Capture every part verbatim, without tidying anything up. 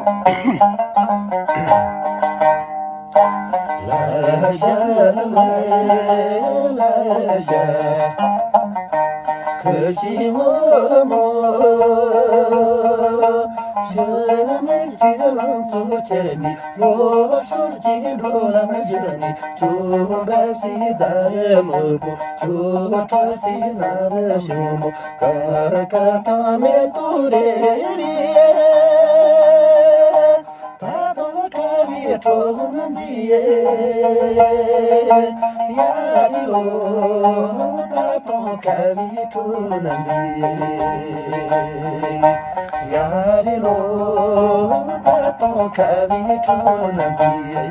ལ་ཤ་ལ་ལ་ཤ། ཁ་ཤི་མོ་མོ། ཤ་ནན་གྱི་ལང་ཚོ་ཆེ་ནི། ལོ་ཤོར་གྱི་འགྲོ་ལམ་བཞུར་ནི། ཅུ་འབབ་སི་ཛ་རེ་མོ་པོ། ཅུ་ཁྲ་སི་ཛ་རེ་ཤོ་མོ། ཀ་ཀ་ཐ་མེ་ཏུ་རེ་རེ། ད་དུང་ཁ་བའི་ཁྲོ་ན་འཛི་ཡེ། ཡ་རི་ལོ། ད་དུང་ཁ་བའི་ཁྲོ་ན་འཛི་ཡེ། ཡ་རི་ལོ། ད་དུང་ཁ་བའི་ཁྲོ་ན་འཛི་ཡེ།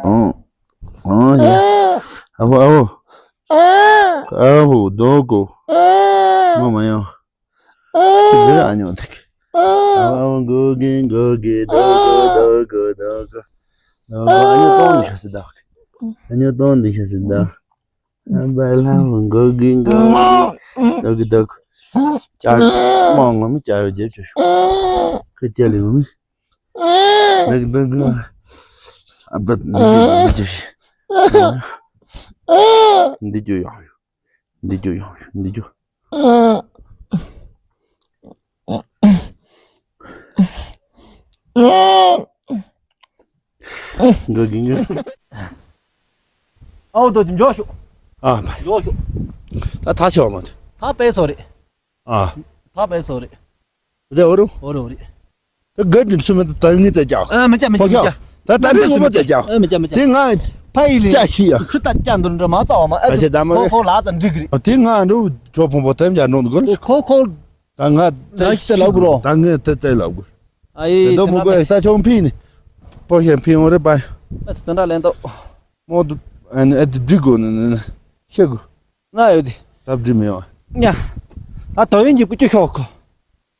ཨང་། ཨང་། ཡ། ཨ་བོ། ཨ་བོ། ཨ་བོ། རྡོ་གོ། མ་མ་ཡང་། ཅི་འདྲ་ཨ་ཉོ་ཐིག་ཨ་བོ། གོ་གི་གོ་གི། རྡོ་གོ། རྡོ་གོ། རྡོ་གོ། རྡོ་གོ། ཨ་ཉོ་གཏོང་འདི་ཤ་སི་ད། ཨ་ཉོ་གཏོང་འདི་ཤ་སི་ད། ཨ་བ་ལ་མ་གོ་གི་གོ་གི། རྡོ་གོ། རྡོ་གོ། ཅ་མ་ངོ་མི་ཅ་ཡོ་རྒྱབ་ཅོ་ཤོ། ཁི་ཅ་ལི་ངོ་མི། ལག་འདི་གི། ཨ་བ། འདི་གི། འདི་གི། འདི་གི་ཡོང་ཡོད། འདི་གི་ཡོང་ཡོད། འདི་གི། འགའ་གི་འགའ། ཨའོ་ཏོ་ཅིམ་འཇོག་ཤོག་ཨ་བ། འཇོག་ཤོག་ད་ཐག་ཆོད་མ་ཐུབ། ད་པས་སོ་རེད། ཨ། ད་པས་སོ་རེད། རེད་འོ་རུ། འོ་རུ་འོ་རེད། ད་ག་དྲིན་སུ་མེད་ད་ངི་ད་ཀྱག་ཨ་མི་ཅ་མི་ཅ་མི་ཅ། ད་ད་རེ་ངོ་མ་ད་ཀྱག་ཨ་མི་ཅ་མི་ཅ། དེ་ང་ཕ་ཡི་ལི་ཅ་ཤི་ཡ། ཆུ་ད་ཀྱ་འདུ་འདྲ་མ་ཙ་བ་མ་ཨ་ཨ་ཅེ་ད་མ་རེ། ཁོ་ཁོ་ལ་ཙ་འགྲིག་རེད། དེ་ང་འགྲོ་ཇོ་ཕོང་པོ་དེམ་ཅ་འགྲོ་འདུག་གོ། ཁོ་ཁོ། ད་ང་ད་ཤི་ད་ལབ་དགོས་རོ། ད་ངས་ད་ད་ལབ་དགོས། ཨ་ཡེ་ད་དོ་མོ་གོ་ད་ཆོང་ཕི་ནི། པོ་ཤན་ཕི་འོ་རེ་པ། ཨ་ཙི་ད་འདྲ་ལེན་ཏོ། མོ་དུ་ཨ་ནི་ཨ་དི་འགྲིག་གོ་ནི་ནི་ཤེ་གོ། ང་ཡོད་དེ། སྟབས་འགྲིག་མེད་བ། ཉ། ད་དོ་ཡིན་གྱི་ཀུ་ཅི་ཤོག་གོ།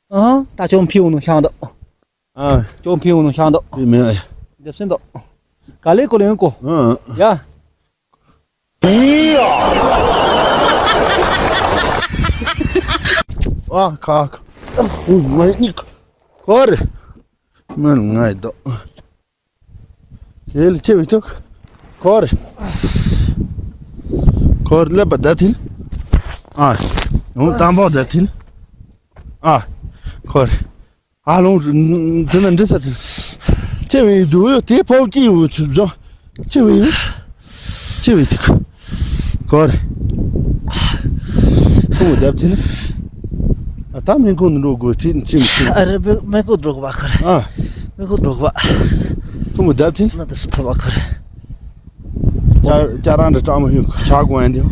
ཨང་། ད་ཅོང་ཕིའུ་ནང་ཤང་དོ། ཨ། ཅོང་ཕིའུ་ནང་ཤང་དོ། ཡིན་མེད་ཨ། སྡེབ་སེན་དོ། ག་ལེ་ཀོ་ལེ་ཡོང་གོ། ཨ། ཡ། ཨ་ཁ་ཁ། ཨུ་མ་ནི་ཁོ་རེ། མ་ང་ཡི་དོ། ཁྱེད་ལ་ཆེ་བའི་ཐུག་ཁོར། ཁོར་ལེབ་པ་ད་ཐིལ། ཨ། ཡོང་དང་པོ་ད་ཐིལ། ཨ། ཁོར། ཨ་ལོང་། དེ་ན་འདྲི་ས་ཐིལ། ཆེ་བའི་དུ་ཡོ་དེ་ཕོ་ཅི་ཡོ་ཆུབ་བཟོ། ཆེ་བའི། ཆེ་བའི་ཐིག་ཁོར། ཁོང་རྒྱབ་ཐིལ། ཨ་ད་མི་ཁོང་འགྲོ་དགོས་ཁྲིད་ཁྲིད་ཁྲིད། ཨ་རེ་མི་ཁོ་འགྲོ་གི་བ་ཁར། ཨ། མི་ཁོ་འགྲོ་གི་བ། ཁོང་རྒྱབ་ཐིལ། ན་དེ་སུ་ཐོབ་བ་ཁར། ཅ་ཅ་རང་འདྲ་སྐྲག་མ་ཤོད་ཆ་དགོས་ཡན་དེ།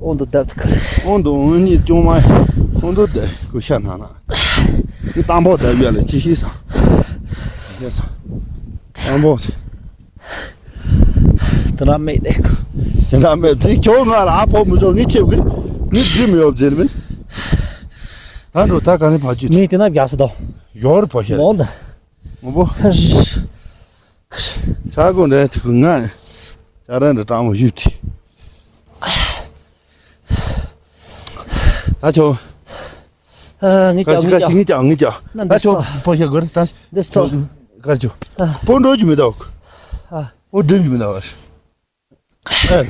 ཨོང་དུ་རྒྱབ་ཐིལ་ཁར། ཨོང་དུ་ཨོང་གཉིས་ཅུང་མ། ཨོང་དུ་དེ་ཁོ་ཤ་ན་ན། ཁྱི་དང་པོ་དེ་བས་ལ་ཅི་ཤེས་སམ། ཤེས་སམ། དང་པོ་དེ། དེ་འདྲ་མེད་དེ། དེ་འདྲ་མེད་དེ་ཁྱོད་ང་ལ་ཨ་ཕོ་མི་འཇོག་ངས་ཆེ་བ་གི། ངས་སྒྲིམ་ཡོད་ཟེར་མིན། ད་འགྲོ་ད་ག་ནས་ཕར་ཅིག་ངས་དེ་ན་བརྒྱབ་སོ་དོ། ཡོར་ཕོ་ཤེ། མོ་ད། མོ་པོ། ཤ་གོ་འདྲ་དེ་ཁོ་ང་། ཅ་ར་འདྲ་སྐྲག་མ་ཤོད་དེ། ད་ཆོ། ཨ་ངི་ཅག་ངི་ཅག་ངི་ཅག་ངི་ཅག་ད་ཆོ་ཕོ་ཤ་གོ་རེ་ད། འདི་སྟོ། གར་ཆོ། ཨ། པོ་འགྲོ་རྒྱུ་མི་འདུག་ཨ། པོ་འགྲིམ་རྒྱུ་མི་འདུག་ཨ།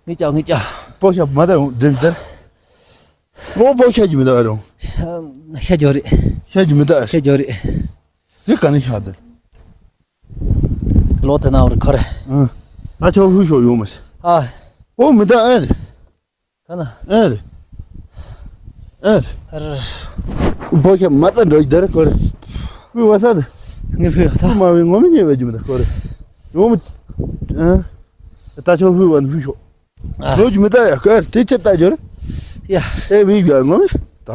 ངི་ཅག་ངི་ཅག་པོ་ཤ་མ་ད་འགྲིམ་ད། པོ་པོ་ཤ་རྒྱུ་མི་འདུག་ཨ་རུང་། ཤ་ཇོ་རེ། ཤ་རྒྱུ་མི་འདུག་ཨ། ཤ་ཇོ་རེ། དེ་ག་ནས་ཤ་ད། ལོ་དེ་ན་བར་ཁར། ཨ། ད་ཆོ་ཧུ་ཤོ་ཡོང་མ་སི། ཨ། པོ་མི་འདུག་ཨ་རེ། ག་ན། ཨེ་རེད། ཨེ་རེད། ཨ་ར། བོ་ཁྱ་མ་ལྟ་འགྲོ་ཡི་དེར་ཁོ་རེ། ཕུ་བ་ས་རེ། ངས་ཕུ་ཡོད་ད། ཕུ་མ་བའི་ངོ་མི་ཉེས་པའི་རྒྱུ་མི་ད་ཁོ་རེ། ཡོང་མི། ཨ། ད་ཆོག་ཕུ་བ་ནི་ཕུ་ཤོག་ཨ། ལོ་རྒྱུ་མི་ད་ཡ་ཁོ་རེ་དེ་ཆེ་ལྟ་རྒྱུ་རེ། ཡ། ཨེ་བི་ཡ་ངོ་མི་ད།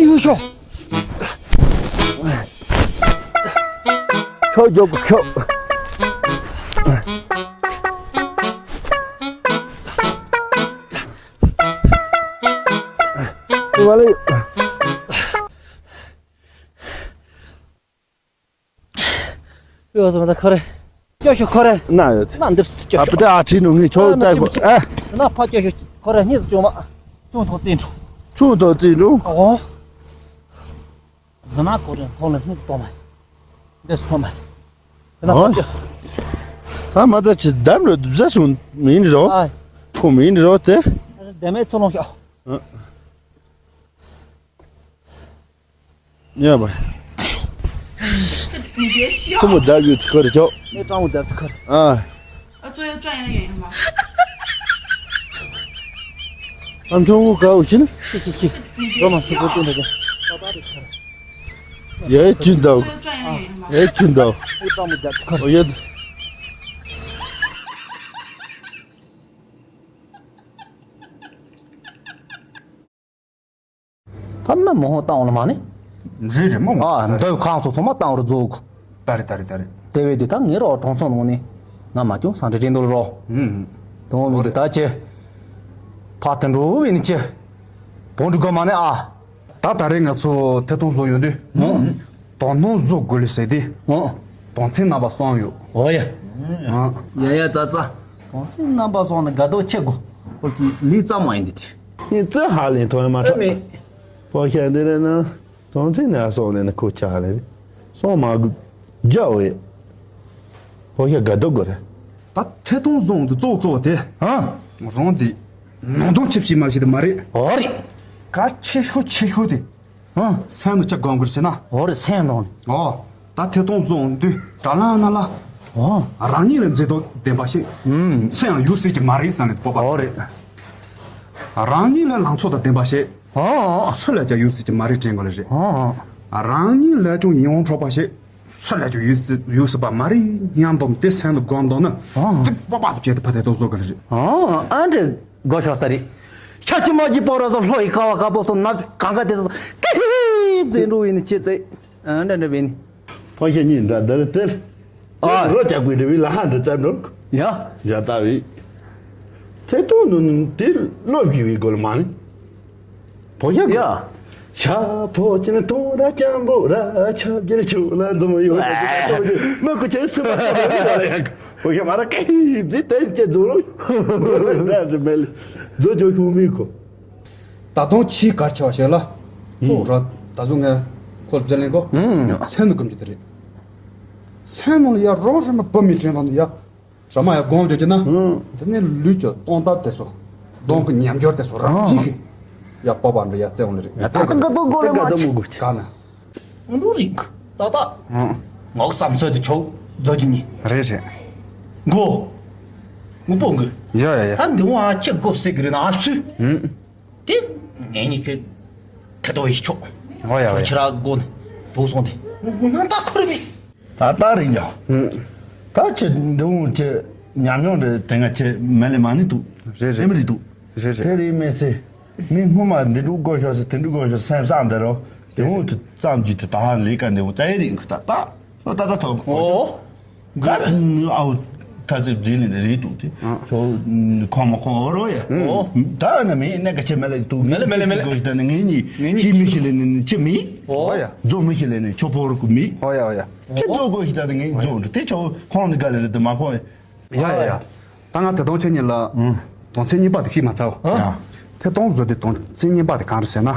ཡུ་ཤོ། ཁྱོད་འཇོག་གི་ཁྱོད། ཨུ་བ་ལེ། ཡོ་ཟ་མ་ད་ཁོ་རེ། སྐྱོ་ཤོ་ཁོ་རེ། ན་ཡོད། ན་འདིབས་སུ་སྐྱོ་ཨ་ཤོ། པ་ད་ཨ་ཁྲི་ནུ་ངི་ཆོ་ཨ་ན་ཏའི་ཁོ་ཁྱིམ་ཨ། ན་ཕ་སྐྱོ་ཤོ། ཁོ་ར་སྙིང་རྗེ་ཅུང་མ། ཅུང་ཐོག་བཙན་འགྲོ། ཅུང་ཐོག་བཙན་འགྲོ། ཨོ། ཟི་ན་ཁོ་ར་ཐོག་ལ་སྙིང་རྗེ་ཐོག་མ། འདི་སུ་ཐོག་མ། དེ་ན་ཨོ། ཁོ་ཅི། ད་མ་ད་ཅི་འདམ་རུ་བཟའ་སོང་མིན་རོ། ཨ། ཁོ་མིན་རོ་དེ། དེ་མེད་ཚོ་ལོང་ཤོག། ཨ། ཡ་བ། 你别笑。 ཁོ་མོ་ད་ཡོད་ཁར་ཅོ། ངས་ཀྲང་མོ་ད་ཁར། ཨ། 呃，作业转一个圆圆吧。 ཨམ་ཆུང་ངུ་གའོ་ཤིན། ཤི་ཤི་ཤི། 你别笑。 རོ་མ་ཤི་ཁོ་ཅུང་ད་ཅོ། ཡ་ཅུང་ད། 作业转一个圆圆吧。 ཡ་ཅུང་ད། ངས་ཀྲང་མོ་ད་ཁར། ཨོ་ཡ། ད་མི་མོ་ཧོ་བཏང་བ་ལ་མ་ནི། རེད་རེད་མོ་མོ། ཨ་འདོད་ཁང་ཚོ་ཚང་མ་བཏང་བར་བཟོ་གོ། ད་རེད་ད་རེད་ད་རེད། དེ་བས་དུས་ད་ངེད་རོགས་གྲོང་ཚོ་ནང་ནས་ང་མ་ཀྱང་སང་དྲི་དྲན་འདོད་རོགས། ཨུམ། དང་མི་འདི་ད་ཅེ། ཕ་དེ་འགྲོ་བས་ནི་ཅེ། བོང་འགྲོ་དགོས་མ་ནི་ཨ། ད་ད་རེས་ང་ཚོ་ཐད་གཏོང་བཟོ་ཡོང་དུས། ཨུམ། དོ་སྣང་བཟོ་དགོས་ལེ་ཟེར་དུས། ཨུམ། དོན་ཚན་རྣམ་པ་གསུམ་ཡོད། ཨོ་ཡ། ཨ། ཡ་ཡ་ཙ་ཙ། དོན་ཚན་རྣམ་པ་གསུམ་ནི་དགའ་སྡུག་ཆེ་དགོས། ཁོ་ལི་ཙམ་མ་ཡིན་འདི་དེ། ངས་ཙི་ཧ་ལས་ཐོན་མ་ཨ་ཁྲག་མེད། ཕོ་ཤ་འདི་རེད་ན། དོན་ཚན་ནས་སོང་ནས་ནི་ཁོ་ཆ་ལེ་རེད། སོང་མ་དགོས། རྒྱ་བས། ཕོ་ཤ་དགའ་སྡུག་དགོས་རེད། ད་ཐད་གཏོང་བཟོ་འདི་གཙོ་བོ་གཙོ་བོ་དེ། ཨ། རང་དེ། ནང་དོན་ཆེ་བྱེད་མ་བྱེད་དེ་མ་རེད། ཨོ་རེད། གལ་ཆེ་ཤོས་ཆེ་ཤོས་དེ། ཨ། སེམས་ནང་ཅི་སྒང་དགོས་ཟེར་ན། ཨོ་རེད་སེམས་ནང་ནས། ཨོ། ད་ཐད་གཏོང་བཟོ་འདི་དྲ་ལམ་ནང་ལ། ཨོ། རང་ཉིད་ལ་མཛེས་སྡུག་ལྡན་པ་ཞིག་ཨུམ། སུ་ཡང་ཡོད་སྲིད་ཀྱི་མ་རེད་བསམ་ནས་སྤོབས་པ། ཨོ་རེད། རང་ཉིད་ལ་ལང་ཚོ་དང་ལྡན་པ་ཞིག་ཨོ། སུ་ལ་ཀྱང་ཡོད་སྲིད་ཀྱི་མ་རེད་དྲན་དགོས་ལེ་རེད། ཨོ། རང་ཉིད་ལ་ཀྱང་ཡིད་དབང་འཕྲོག་པ་ཞིག་སུ་ལ་ཀྱང་ཡོད་སྲིད་ཡོད་སྲིད་པ་མ་རེད་སྙམ་དུ་དེ་སེམས་ལ་དགོངས་དང་ནི། ཨོ། དེ་སྤོབས་པ་དང་བཅས་ཏེ་ཕ་ཐད་གཏོང་བཟོ་དགོས་ལེ་རེད། ཨོ། ཨ་འདྲ་དགོས་ཤོག་ས་རེད། ཤ་ཆུ་མ་གྱི་པོ་ར་སོ་ལྷོ་ཡི་ཀ་བ་ཀ་པོ་སོ་ནབ་གང་ག་དེ་སོ་ཀི་ཧི་ཧི་བཙན་འགྲོ་བའི་ནི་ཅི་ཙེ། ཨ་འདྲ་འདྲ་བའི་ནི། ཕོ་ཤ་གཉིས་འདྲ་འདི་རེད་དེ། ཨ། རོ་ཀྱ་ཀུན་འདྲ་བའི་ལ་ཧ་འདྲ་ཙམ་འགྲོ། ཡ། འཇའ་ལྟ་བའི། ཐད་གཏོང་ནུ་ནུ་དེ་ལོ་བཞི་བའི་སྒོ་ལ་མ་ནི། ཕོ་ཤ་ཡ། ཤ་ཕོ་ཅི་ན་ཐོང་ར་ཅམ་པོ་ར་ཆབ་རྒྱལ་ཆུ་ལ་འཛོམས་ཡོད་ར་ཅི་ན་ཐོང་རྒྱལ་མ་ཀུ་ཆེ་སུ་མ་ཐོང་ར་ཡ། ཕོ་ཤ་མ་ར་ཀེ་ཧི་ཛི་ཏན་ཅེ་རྫོ་རོ། ར་རི་མེ་ལི་རྫོ་ཇོ་ཤུ་མི་ཁོ། ད་དུང་ཆེས་གལ་ཆེ་བ་ཞིག་ལ། གཙོ་བོ་ར་ད་གཟོད་ངས་ཁོ་ལ་བཙལ་ལེན་གོ། ཨུམ། སེམས་ནང་སྒོམ་རྒྱུ་དེ་རེད། སེམས་ནང་ལ་ཡ་རོགས་རེ་མ་བུ་མི་དྲན་པ་ནི་ཡ། ར་མ་ཡ་སྒོམ་བརྗོད་ཀྱི་ན། ཨུམ། དེ་ནས་ལུས་ཀྱི་སྟོང་སྟབས་དེ་ཚོ། གདོང་གི་ཉམས་འགྱུར་དེ་ཚོ་རང་བཞིན་གྱིས། ཡ་སྤོབས་པ་འདྲ་ཡ་བཙལ་འོང་ནི་རེད། ད་ད་ག་དོ་གོ་ལ་མ་ཆི། ག་ན། འུ་འགྲོ་རིག་ད་ད། ཨུམ། ངོ་བསམ་ཚོད་དུ་ཆོག་རྫོགས་ཀྱི་ནི། རེད་རེད། མགོ། མགོ་པོ་མགོ། ཡ་ཡ་ཡ། ད་འདི་བ་ཨ་ཅེ་མགོ་སེ་གི་རེད་ན་ཨ་སུ། ཨུམ། དེ་ངེད་གཉིས་ཀྱི་ཐད་གཏོང་ཡིག་ཆོག་ཨོ་ཡ་ཨོ་ཡ། ཁྱོད་ར་སྒོ་ནས་བུ་སོང་དེ་ངོ་ནང་ད་ཁོ་རེ་མེད། ད་ད་རིང་ཡ། ཨུམ། ད་ཁྱེད་འདི་འུ་ཁྱེད་ཉམས་མྱོང་རེད་དེ་ང་ཁྱེད་མེད་ལས་མ་ནི་འདུག་རེད་རེད། ཨེ་མི་རེད་འདུག་རེད་རེད། དེ་རེད་མེད་སེ། མི་སྔོན་མ་འདི་འདྲུ་དགོས་ཤོག་སེ་དེ་འདྲུ་དགོས་ཤོག་སེམས་བསམ་འདི་རོ། དེ་འུ་དུ་ཙམ་གྱིས་དུ་ད་ཧ་ལས་ཀ་འདི་འུ་ཙ་ཡེ་རིང་གི་ད་ད་ད་ད་ཐོག་ཨོ། ག་ཨའོ་ཐ་ཚིག་འདི་ནི་རེད་འདུག་དེ་ཨ། ཁྱོད་ཁོང་མ་ཁོང་འོ་རོ་ཡ། ཨོ། ད་ན་མི་ནས་ག་ཆེ་མེད་ལ་འདུག་མེད་ལ་མེད་ལ་མེད་ལ། གོ་ཤི་ད་ནི་ངེད་གཉིས་ངེད་གཉིས་ཁྱི་མི་ཤི་ལེ་ནི་ཁྱི་མི། ཨོ་ཡ། རྫོ་མི་ཤི་ལེ་ནི་ཁྱོ་ཕོ་རུ་ཀུ་མི། ཨོ་ཡ་ཨོ་ཡ། ཁྱི་རྫོ་གོ་ཤི་ད་ནི་ངེད་རྫོ་འདྲ་དེ་ཁྱོད་ཁོང་ནི་ག་ལེ་རེད་དུ་མ་ཁོང་ཡ། ཡ་ཡ་ཡ། ད་ང་ད་དུང་ཁྱེད་གཉིས་ལ་ཨང་། དོན་ཚན་གཉིས་པ་དེ་ཤེས་མ་ཚར་བ། ཨ། ཐད་གཏོང་བཟོ་དུས་དོན་ཚན་གཉིས་པ་དེ་གང་རེད་ཟེར་ན།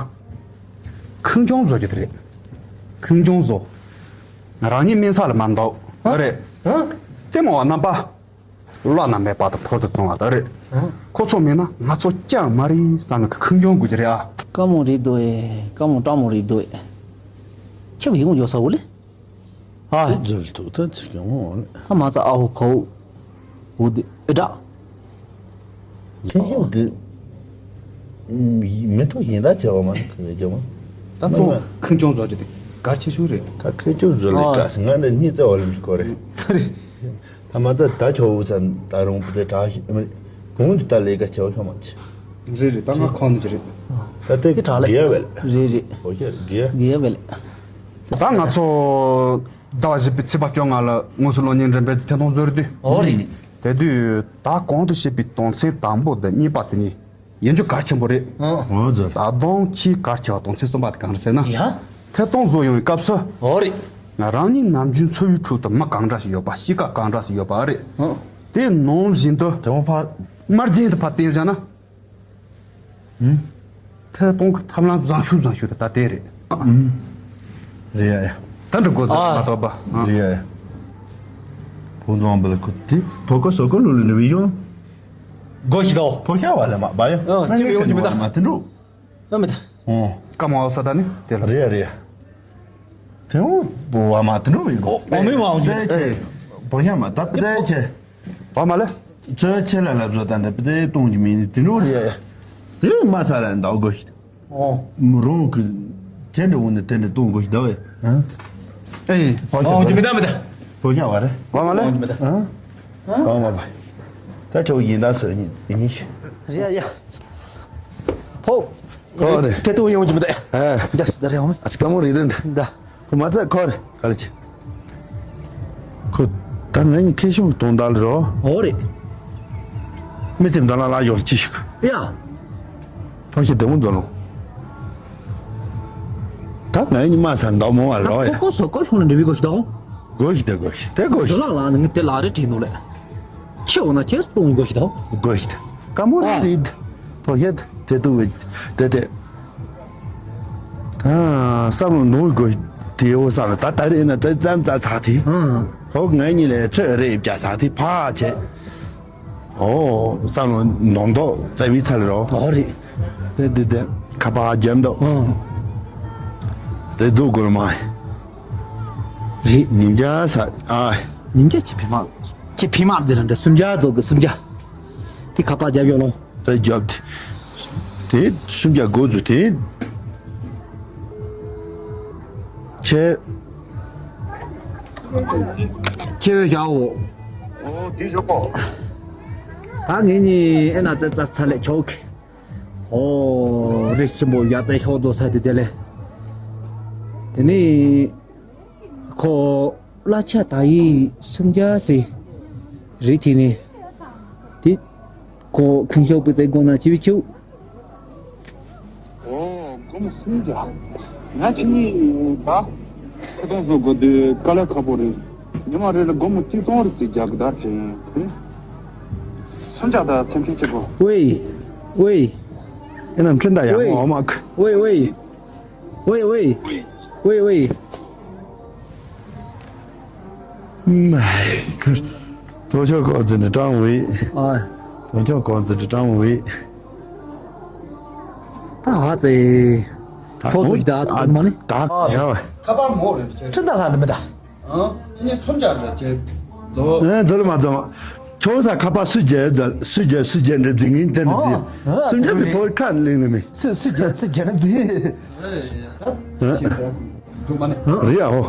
ཁེངས་སྐྱུང་བཟོ་རྒྱུ་དེ་རེད། ཁེངས་སྐྱུང་བཟོ། རང་ཉིད་སྨན་ས་ལ་མ་འདུག་ཨ། རེད། ཨ། ལྟད་མོ་བ་རྣམ་པ། བླ་ན་མེད་པ་དང་ཕུལ་དུ་བྱུང་བ་དེ་རེད། ཨ། ཁོ་ཚོ་མེད་ན་ང་ཚོ་ཅང་མ་རེད་བསམ་ནས་ཁེངས་སྐྱུང་དགོས་ཀྱི་རེད་ཨ། དཀའ་མོ་རེད་འདུག་ཨེ། དཀའ་མོ་སྤྲང་མོ་རེད་འདུག་ཨེ། ཁྱེད་ཡིད་ངོ་འཇོག་ས་འོ་ལེ། ཨ། ཛུལ་ཐུག་ད་ཅི་གང་འོང་ལེ། ད་མ་ཚ་ཨ་ཧོ་ཁོ། འོ་དེ་ཨེ་དྲག་ཁེངས་སྐྱུང་དེ། མི་ཐུག་གཞན་དག་བྱ་བ་མ་ཁེངས་སྐྱུང་མ། ད་གཙོ་བོ་ཁེངས་སྐྱུང་བཟོ་རྒྱུ་དེ་གལ་ཆེ་ཤོས་རེད། ད་ཁེངས་སྐྱུང་བཟོ་ལས་ཨ། དཀའ་སི་ང་འདྲ་གཉིས་རྩ་བ་ལ་མི་དགོས་རེད། ད་རེད། ད་མ་ཚ་ད་ཆོག་འུ་ཚ་ད་རུང་བུ་དེ་དྲག་ཤི་མི་རེད། གོང་དུ་ད་ལས་ཀ་བྱ་བ་ཤོག་མ་ཆེ། རེད་རེད། ད་ང་ཁོང་ནི་ཅི་རེད། ད་དེ་དེ་དྲག་ལེ། དགེ་བས། རེད་རེད། ཨོ་ཤེ་དགེ། དགེ་བས། ད་ང་ཚོ་ཟླ་བ་བཞི་པའི་ཚེས་པ་བཅོ་ལྔ་ལ་དངོས་སུ་གློག་བརྙན་འགྲེམས་སྤེལ་དེ་ཐད་གཏོང་བཟོ་རྒྱུ་དུས། ཨོ་རེད། དེ་དུས་ད་གོང་དུ་བཤད་པའི་དོན་ཚན་དང་པོ་དང་གཉིས་པ་དེ་གཉིས་ཡིན་རྒྱུ་གལ་ཆེན་པོ་རེད། ཨོ་ཛ། ད་དུང་ཆེས་གལ་ཆེ་བ་དོན་ཚན་གསུམ་པ་དེ་གང་རེད་ཟེར་ན། ཡ། ཐད་གཏོང་བཟོ་ཡོང་བའི་སྐབས་སུ། ཨོ་རེད། རང་ཉིད་ནམ་རྒྱུན་འཚོ་བའི་ཁྲོད་དུ་མི་གང་འདྲ་ཞིག་ཡོད་པ་གཤིས་ཀ་གང་འདྲ་ཞིག་ཡོད་པ་རེད། ཨོ། དེ་ནང་བཞིན་དུ་དེ་མོ་ཕ། དམར་རྗེན་དུ་ཕ་བསྟན་བཞག་ན། ཐད་གཏོང་གི་ཐབས་ལམ་བཟང་ཤོས་བཟང་ཤོས་དེ་ད་དེ་རེད། རེད་ཡ་ཡ། ད་འགྲིག་གོ་ཟེར་ཨ། མ་གཏོགས་པ། རེད་ཡ་ཡ། ཕོ་བཟང་བ་ལ་ཁུ་དེ་ཕོ་ཀོ་སོ་ཀོ་ལུ་ལུ་ནི་བི་ཡོང་། གོ་ཞིག་དོ། ཕོ་ཤ་བ་ལ་མ་བ་ཡོང་། ཨ་ཅི་བི་ཡོང་ཅི་མི་ད། མ་དེ་འགྲོ། ཨ་མི་ད། ཨོ། ཀ་མ་བ་ས་ད་ནི་དེ་ལ། རེད་ཡ་རེད་ཡ། དེ་འོ་བ་མ་དེ་འགྲོ་བི་གོ། ཨོ་མི་བ་འོ་ཅི། ཕོ་ཤ་མ་ད་པི་ད་ཆེ། བ་མ་ལ། བཙོན་ཆེ་ལ་ལབ་བཟོ་ད་འདྲ་པི་ཏའི་གཏོང་གི་མིན་ནི་དེ་འགྲོ་རེད་ཡ། དེ་མ་ས་ལ་འདའ་དགོས་ཤིག་ཨོ། མི་རང་གི་དེ་འདྲ་འོང་ནས་དེ་འདྲ་གཏོང་དགོས་ཤིག་ད་བས། ཨེ། ཕོ་ཤ་ཨོ་ཅི་མི་ད་མི་ད། ཕོ་ཤ་བ་རེད། བ་མ་ལ། ཨོ་ཅི་མི་ད། གང་མ་བ། ད་ཆོག་ཡིན་ད་སོ་ཡིན་ཡིན་ཤི། རེད་ཡ། ཕོ། ཁོ་རེད། དེ་ཏུ་ཡོང་གི་མི་འདུག་ཨ། འདི་ད་རེད་ཧོ་མི། ཨ་ཙི་ཀ་མོ་རེད་འདི། འདི། ཁོ་མ་ཚད་ཁོ་རེད་ག་ལ་ཅི། ཁོ་ད་ངའི་ཁེ་ཤོང་གཏོང་ད་ལ་རོ། ཨོ་རེད། མི་ཚེ་མདའ་ལ་ལ་ཡོད་ཅི་ཞིག་ཡ། ཕ་ཤི་དེ་མོ་འཛོལ་ལོ། ད་ངའི་ཉི་མ་ས་འདའ་མོ་བ་རོ་ཡ། ཁོ་ཁོ་སོ་ཁོ་ཤོང་ལ་འབྲི་བི་གོ་ཞིག་དང་། གོ་ཞིག་དེ་གོ་ཞིག་དེ་གོ་ཞིག་འདི་ལ་ལ་ནི་ངི་དེ་ལ་རེ་བྲིས་འདུག་ལེ། ཁྱེད་འོ་ན་ཁྱེད་གཏོང་དགོས་ཤིག་དང་། དགོས་ཤིག་དང་། ཀ་མོ་ཨ། རེད། ཐོ་ཤེད་དེ་ཏུ་བེ་དེ་དེ། ཨ་བསམ་བློ་འདོན་དགོས་དེའོ་བསམ་བློ་ད་ད་རེད་ན་དེ་ཙམ་ཙ་ཚ་དེ། ཨ། ཧོ་ངའི་གཉིས་ལས་ཚོད་རེད་བརྒྱ་ཚ་དེ་ཕ་ཆེ། ཨོ་བསམ་བློ་འདོན་མདོག་ཙ་བི་ཚ་ལ་རོ། ཨོ་རེད། དེ་དེ་དེ་ཁ་པ་རྒྱབ་མདོག་ཨ། དེ་རྫོགས་དགོས་མ། རེད། ཉིན་རྒྱ་ས་ཨ། ཉིན་རྒྱ་ཆེ་ཕི་མ། ཆེ་ཕི་མ་དེ་རང་འདྲ་སུམ་རྒྱ་རྫོགས་དགོས་སུམ་རྒྱ། དེ་ཁ་པ་རྒྱབ་ཡོང་ལོ། དེ་རྒྱབ་དེ། དེ་སུམ་རྒྱ་སྒོ་འཛུལ་དེ། ཆེ། ཁྱེད་བཞག་འོ། ཨོ་དེ་ཞོག་གོ། ད་ངེད་གཉིས་ཨེ་ན་ཙ་ཙ་ཚ་ལས་ཆོག་གི་ཨོ་རི་ཆེན་པོ་ཡ་ཙའི་ཤོག་རྡོ་ས་དེ་དེ་ལས། དེ་ནས་ཁོ་གླ་ཆ་ད་ཡིག་སུམ་བརྒྱ་ཟེར་རི་དེ་ནས་དེ་ཁོ་ཁང་ཤོག་པུ་ཙའི་སྒོ་ན་ཅི་བི་ཆུ། ཨོ། སྒོར་མོ་སུམ་བརྒྱ། ང་ཕྱི་ཉིན་ད་ཁ་ཏོན་བཟོ་དགོས་དུས་དཀའ་ལས་ཁག་པོ་རེད། ཉི་མ་རེ་ལ་སྒོར་མོ་གཅིག་སྟོང་རེ་ཙམ་རྒྱག་གི་ད་དྲན་དེ། སུམ་བརྒྱ་ད་སེམས་ཁྲལ་བྱེད་དགོས། ཝེ། ཝེ། ཨེ་ནམ་ཁྲིན་ད་ཡང་ཝེ། ཨོ་མ་ཁ། ཝེ་ཝེ། ཝེ་ཝེ། ཝེ་ཝེ། མ་ཁར། དོ་ཆོག་ཀོ་ཙི་ནི་ཀྲང་ཝེ། ཨ། དོ་ཆོག་ཀོ་ཙི་ནི་ཀྲང་ཝེ། ད་ཧ་ཙེ། ད་ཁོ་ཚོ་ཞིག་ད་ཨ་ཙི་ཨ་མ་ནི། ད་ཡ་བ། ཁ་པར་མོ་རེད་ཅེ། ཁྲིན་ད་ལྷ་འདི་མི་ད། ཨ། ཅི་ནི་སུམ་བརྒྱ་རེད་ཅེ། ཛོ། ཨེ་ཛོ་ལ་མ་ཛོ་མ། ཁྱོད་ས་ཁ་པར་སུ་རྒྱལ་ཛོ་སུ་རྒྱལ་སུ་རྒྱལ་འདྲི་འདི་ངིན་དེ་འདྲི་ཨ། ཛི། ཨ། སུམ་བརྒྱ་ཛི་ཕོ་ཁ་ལིང་ལིང་མི། སུ་སུ་རྒྱལ་སུ་རྒྱལ་འདི། ཨ། ཨ། རེད་ཨ་ཧོ།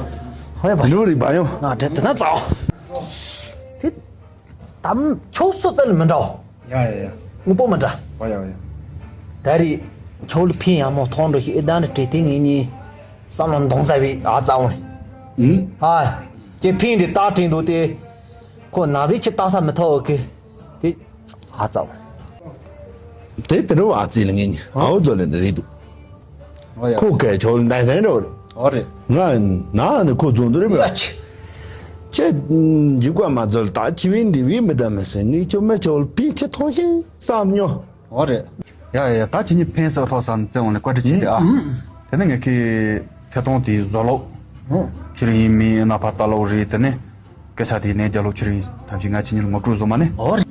ཧོ་ཡ་བ། ནོ་རི་བ་ཡོ། ང་འདྲ་དེ་ན་ཙའོ། དེ། དམ་ཆོས་སུ་བཙལ་མི་འདྲ། ཡ་ཡ་ཡ། དངོས་པོ་མི་འདྲ། བ་ཡ་བ་ཡ། ད་རེས་ཆོས་ལ་ཕན་ཡག་མོ་མཐོང་འགྲོ་ཞིག་ཨེ་ད་ནི་བྲེལ་ཏེ་ངེད་གཉིས་བསམ་བློ་འདོང་ས་བས་ཨ་ཙའོ། ཨུམ། ཧ། ཁྱེད་ཕན་འདི་རྟགས་དྲན་འདུག་སྟེ། ཁོ་ན་བས་ཁྱེད་ལྟ་ས་མི་ཐོག་གི་དེ་ཨ་ཙའོ། དེ་དེ་འདྲ་བ་ཨ་ཙི་ལ་ངེད་གཉིས་ཨའོ་ཛོ་ལ་འདྲ་རེད་འདུག་ཨོ་ཡ། ཁོ་སྐད་ཆོག་ལ་འདང་ཟེར་འགྲོ་རེད། ཨོ་རེད། ང་ན་ནི་ཁོ་རྫོང་དུ་རེད་མི་ཡ་ཆེ། ཁྱེད་འཇིགས་པ་མ་ཚོལ་ད་འཆི་བའི་འདི་བའི་མི་ལྡན་མི་སེ་ངས་ཁྱོད་མི་ཆོག་ལ་ཕི་ཆེ་ཐོང་ཤེས་བསམ་མྱོང་། ཨོ་རེད། ཡ་ཡ་ད་ཁྱེད་གཉིས་ཕན་སོགས་ཐོག་ས་ནས་བཙན་འོང་ལ་བཀའ་དྲིན་ཆེ་དེ་ཨ། དེ་ནས་ངས་ཁྱེད་ཐད་གཏོང་དེའི་བཟོ་ལོག་ཆུ་རིན་ཡིན་མིན་ན་ཕ་ལྟ་ལོག་རེད་དེ་ནས། སྐད་ཆ་དེ་ནས་རྒྱ་ལོ་ཆུ་རིན་ཐམས་ཅད་ང་ཆེ་ཉིད་ལ་ངོ་སྤྲོད་བཟོ་མ་ནི། ཨོ་རེད།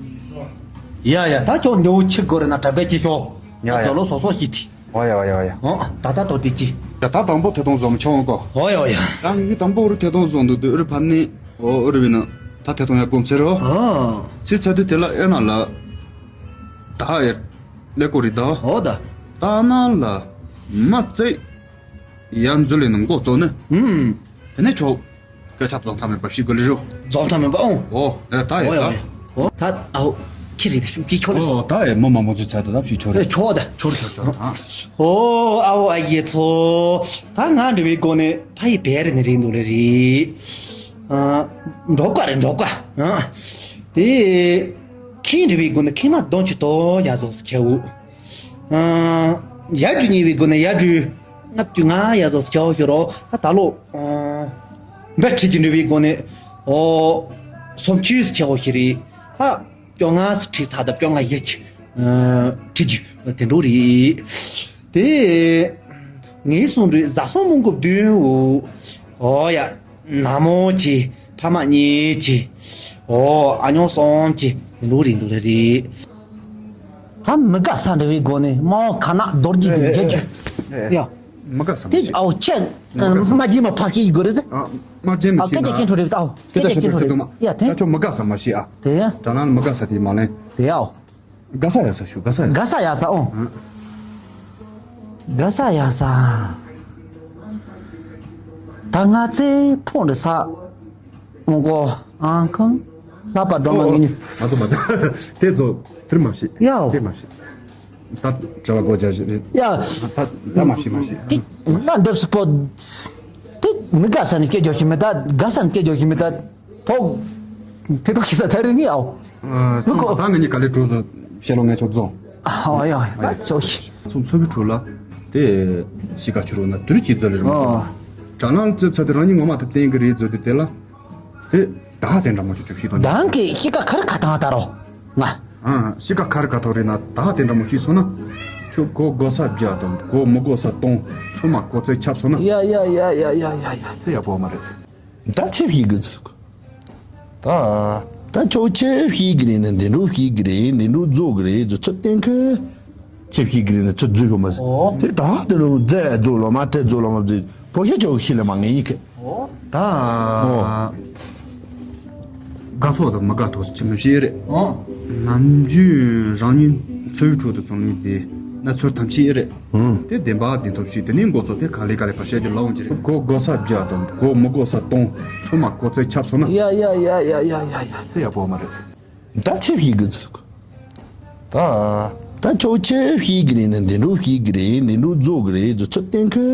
ཡ་ཡ་ད་ཁྱོད་འདི་བོ་ཆི་དགོས་རེད་ན་གྲྭ་པའི་ཅི་ཤོག་ཡ་ཡ། རྒྱ་ལོ་སོ་སོ་ཞིག་ཐི། ཨོ་ཡ་ཡ་ཡ་ཡ། ཨོ་ད་ད་དོ་དེ་ཅི། ད་ད་དང་པོ་ཐད་གཏོང་བཟོ་མི་ཆོག་གོ། ཨོ་ཡ་ཡ། ད་ངས་དང་པོ་རུ་ཐད་གཏོང་བཟོ་འདུག་དུས་ཨུ་རུ་ཕ་ནི་ཨོ་ཨུ་རུ་བི་ན་ད་ཐད་གཏོང་ཡ་གོམས་ཚེ་རོ། ཨ། ཚེ་ཚ་དུས་དེ་ལ་ཨེ་ན་ལ། ད་ཧ་ཡ། ལེ་ཀོ་རི་ད། ཨོ་ད། ད་ན་ལ། མ་ཙེ། ཡ་འཛུལ་ལེ་ནང་གོ་ཙོ་ནི། ཨུམ། དེ་ནས་ཆོག་སྐད་ཆ་རྫོགས་མཐའ་མེད་པ་ཞིག་དགོས་ལེ་རོ། རྫོགས་མཐའ་མེད་པ་ཨོ། ཨོ། ཨེ་ད་ཨོ་ཡེ་ཡ་ད། ཨོ་ད་ཨའོ། ཁྱི་རེད་དེ་ཕྱི་ཆོག་ལེ། ཨོ་ད་ཨེ་མོ་མ་མོ་ཚོའི་ཚད་ད་ད་ཕྱི་ཆོག་རེད། ཨེ་ཆོག་ད། ཆོག་ཆོག་ཆོག་ཨ། ཨོ་ཨའོ་ཨ་ཡེ་ཚོ། ད་ང་འདྲ་བའི་སྒོ་ནས་ཕ་ཡི་བེ་རེ་ནི་རེད་འདུག་ལེ་རེད། ཨ། འགྲོ་ཀ་རེད་འགྲོ་ཀ་ཨ། དེ། ཁྱི་འདྲ་བའི་སྒོ་ནས་ཁྱི་མ་གདོང་ཆུ་དོ་ཡ་ཟོག་སུ་ཆེ་བོ། ཡ་དྲུ་ཉེ་བའི་སྒོ་ནས་ཡ་དྲུ་ལྔ་བཅུ་ང་ཡ་ཟོ་སྐྱ་བོ་ཤོ་རོ་ད་ད་ལོ། འབད་ཁྲི་ཅི་འདྲ་བའི་སྒོ་ནས་ཨོ། སོམ་ཆུས་སྐྱ་བོ་ཤི་རི་ད་བཅོ་ལྔ་སུ་ཁྲི་ཚ་ད་བཅོ་ལྔ་ཡི་ཁྱི་ ཁྲིད་རྒྱུ་དེ་འདྲ་རེད། དེ་ངའི་གསུང་འདྲ་བཟའ་ཚང་མང་པོ་བདུན། འོ་ཡ། ནག་མོ་གཅིག་ཕ་མ་གཉིས་གཅིག་འོ་ཨ་ཉོ་གསུམ་གཅིག་དེ་འདྲ་རེད་འདུག་རེད། ད་མི་དགའ་ས་འདྲ་བའི་སྒོ་ནས་མ་འོངས་ཁ་ནག་རྡོ་རྗེ་གི་མཇལ་རྒྱུ། ཡ། མི་དགའ་ས་མ་དེ་ཤེས། ཨའོ་ཁྱེད། མི་དགའ་ས། མ་བརྗེད་མ་ཕ་ཤེས་ཡི་དགོས་རེད་ཟེར། ཨ། མ་བརྗེད་མ་ཨ་ཤེས་སྐད་ཆ་ན། མཁན་ཁྲོ་རེད་ཨའོ། སྐད་ཆ་མཁན་ཁྲོ་རེད། ཡ་དེ། ད་ཁྱོད་མི་དགའ་ས་མ་ཤེས་ཨ། དེ་ཡ། དྲ་ནང་ལ་མི་དགའ་ས་དེ་མ་ལེན། དེ་ཡའོ། དགའ་ས་ཡ་ས་ཞུ་དགའ་ས་ཡ་ས། དགའ་ས་ཡ་ས་ཨོ། ཨ། དགའ་ས་ཡ་ས། ད་ང་ཚེ་ཕོག་འདྲི་ས། མོ་ཀོ། ཨང་ཁང་། ལྷག་པ་སྒྲོལ་མ་ངེད་གཉིས། མ་གཏོགས་མ་གཏོགས། དེ་ཚོ་དེར་མ་བཤད། ཡའོ། དེ་མ་བཤད། ད་བྲེལ་བ་སྒོ་རྒྱག་བཞིན་རེད། ཡ། ད་ད་མ་བཤད་མ་བཤད། དེ་ང་འདབས་སུ་པོ། དེ་མི་དགའ་ས་ནས་སྐད་རྒྱག་བཞིན་མེད། ད་དགའ་ས་ནས་སྐད་རྒྱག་བཞིན་མེད། ད་ཕོག་དེ་ཐོག་ཤི་ས་ད་རེ་ངེས་ཨའོ། ཨ། ལུ་ཀོ། ད་ངེད་གཉིས་ག་ལེ་གྲོས་བཟོ་བཤད་ལོ་ངས་ཆོག་བཟོ། ཨ་ཡ་ད་ཆོག་ཤི། ཚོ་ཚོ་བའི་ཁྲོད་ལ་དེ་ཤི་ཀ་ཆུ་རོ་ན་དུར་གྱིས་ཚོ་ལེ་རོ། ཨ། དྲ་ནང་ལ་ཚེབ་ཚ་དེ་རང་ཉིད་ངོ་མ་དེ་བསྟན་གི་རེད་བཟོ་དེ་དེ་ལ། དེ་ད་དེ་འདྲ་མོ་ཆུ་ཆུ་ཤི་དང་། མདང་གི་ཤི་ཀ་ཁར་ཁ་དང་ད་རོ། ང་། ཨ། ཤི་ཀ་ཁར་ཁ་ཐོག་རེད་ན་ད་དེ་འདྲ་མོ་ཤི་སོང་ན། ཁྱོད་གོ་གོ་ས་བརྒྱ་དང་གོ་མི་གོ་ས་སྟོང་། ཚོད་མ་གོ་ཚད་ཁྱབ་སོང་ན། ཡ་ཡ་ཡ། དེ་ཡག་པོ་མ་རེད། ད་ཆེ་བཤད་གི་ཚུལ། ད། ད་ཁྱོད་ཆེ་བཤད་གི་རེད་ན་འདི་འགྲོ་བཤད་གི་རེད། འདི་འགྲོ་རྫོགས་གི་རེད་ཚུལ་ཚུལ་བསྟན་གི། ཆེ་བཤད་གི་རེད་ན་ཚུལ་རྫུས་ཤོ་མ་ཟེར། ཨོ། དེ་ད་དེ་འགྲོ་རྫས་རྫོགས་ལོ་མ་དེ་རྫོགས་ལོ་མ་ཟེར། བོ་ཤ་ཆོག་ཤི་ལ་མ་ངེས་ཡིན་གི། ཨོ། ད། ཨོ། དགའ་ཐོག་དང་མི་དགའ་ཐོག་ཅི་མི་ཤེས་རེད། ཨོ། ནམ་རྒྱུན་རང་ཉིད་འཚོ་བའི་ཁྲོད་དུ་བྱུང་ནས་དེ་ན་ཚོར་ཐམས་ཅད་རེད། ཨང་། དེ་བདེན་པ་བདེན་ཐོབ་ཞིག་དེ་ནས་འགོ་ཚོགས་དེ་ག་ལེ་ག་ལེ་ཕར་བཤད་རྒྱུ་ལ་འོང་གི་རེད། གོ་གོ་ས་བརྒྱ་དང་གོ་མི་གོ་ས་སྟོང་། ཚོད་མ་གོ་ཚད་ཁྱབ་སོང་ན། ཡ་ཡ་ཡ། དེ་ཡག་པོ་མ་རེད། ད་ཆེ་བཤད་གི་ཚུལ། ད། ད་ཁྱོད་ཆེ་བཤད་གི་རེད་ན་འདི་འགྲོ་བཤད་གི་རེད། འདི་འགྲོ་རྫོགས་གི་རེད་ཚུལ་ཚུལ་བསྟན་གི།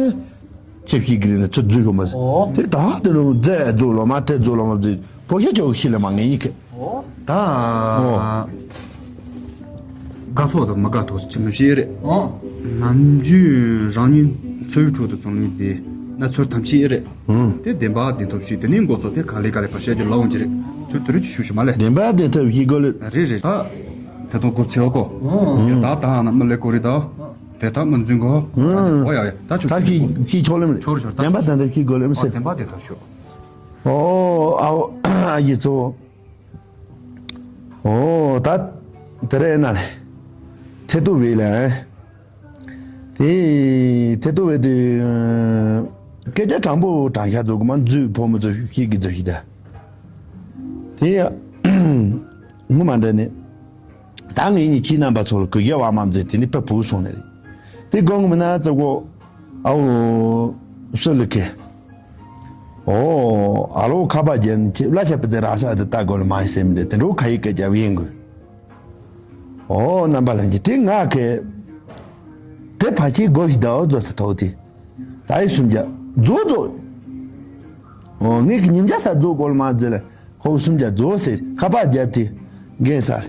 ཆེ་བཤད་གི་རེད་ན་ཚུལ་རྫུས་ཤོ་མ་ཟེར། ཨོ། དེ་ད་དེ་འགྲོ་རྫས་རྫོགས་ལོ་མ་དེ་རྫོགས་ལོ་མ་ཟེར། བོ་ཤ་ཆོག་ཤི་ལ་མ་ངེས་ཡིན་གི། ཨོ། ད། ཨོ། དགའ་ཐོག་དང་མི་དགའ་ཐོག་ཅི་མི་ཤེས་རེད། ཨོ། ནམ་རྒྱུན་རང་ཉིད་འཚོ་བའི་ཁྲོད་དུ་བྱུང་ནས་དེ་ན་ཚོར་ཐམས་ཅད་རེད། ཨང་། དེ་བདེན་པ་བདེན་ཐོབ་ཞིག་དེ་ནས་འགོ་ཚོགས་དེ་ག་ལེ་ག་ལེ་ཕར་བཤད་རྒྱུ་ལ་འོང་གི་རེད། ཁྱོད་དེ་རུ་ཅི་ཞུ་ཞུ་མ་ལེ། བདེན་པ་བདེན་ཐོབ་ཤེས་དགོས་ལེ། རེད་རེད། ད་ད་དུང་གོ་ཚེ་བ་གོ། ཨང་། ད་ད་ན་མི་ལེ་གོ་རེད་ད། དེ་ད་མི་འཛིན་གོ། ཨང་། ཨོ་ཡ་ཡ། ད་ཆོག་ད་ཤེས་ཤེས་ཆོག་ལེ་མི་ལེ། ཆོག་རེད་ཆོག་རེད། ད་བདེན་པ་བདེན་ཐོབ་ཤེས་དགོས་ལེ་མི་ཨོ་སེ། བདེན་པ་བདེན་ཐོབ་ཤོག་ཨོ་ཨའོ། ཨ་ཡི་ཚོ། ཨོ་ད། དེ་རེད་ན་ལེ། ཐེ་ཏུ་བེ་ལེ། དེ་ཐེ་ཏུ་བེ་དེ། སྐད་ཆ་དྲང་པོ་དྲང་ཤ་ཚོ་གི་མ་འཛུལ་ཕོ་མོ་ཚོ་ཤིག་གི་ཚོ་ཤི་ད། དེ་ཡ། ངུ་མ་འདྲ་ནི། ད་ངེད་གཉིས་ཁྱིའི་རྣམ་པ་ཚོ་ལ་གུ་གེ་བ་མ་མཛད་དེ་ནི་ཕ་བུ་སོང་ནི་རེད། དེ་དགོང་མི་ན་ཙི་གོ། ཨའོ། སུ་ལི་ཁེ། ཨོ། ཨ་ལོ་ཁ་པ་རྒྱན་ཆེ་བླ་ཆ་པི་ཙེ་ར་ས་དེ་ལྟ་དགོས་ལ་མ་ཡི་སེམས་དེ་དེ་འགྲོ་ཁ་ཡི་སྐད་རྒྱབ་ཡིན་དགོས། ཨོ་རྣམ་པ་ལྷན་རྒྱས་དེ་ང་ཁེ། དེ་ཕ་ཆེ་དགོས་ཤི་ད་ཨོ་རྫོ་ས་ཐོག་དེ། ད་ཡི་སུམ་བརྒྱ། རྫོ་རྫོ། ཨོ་ངེད་ཀྱི་ཉིན་བརྒྱ་ས་རྫོ་དགོས་ལ་མ་མཛད་ལ། ཁོ་སུམ་བརྒྱ་རྫོགས་ཟེར་ཁ་པར་བརྒྱབ་སྟེ་འགན་ས།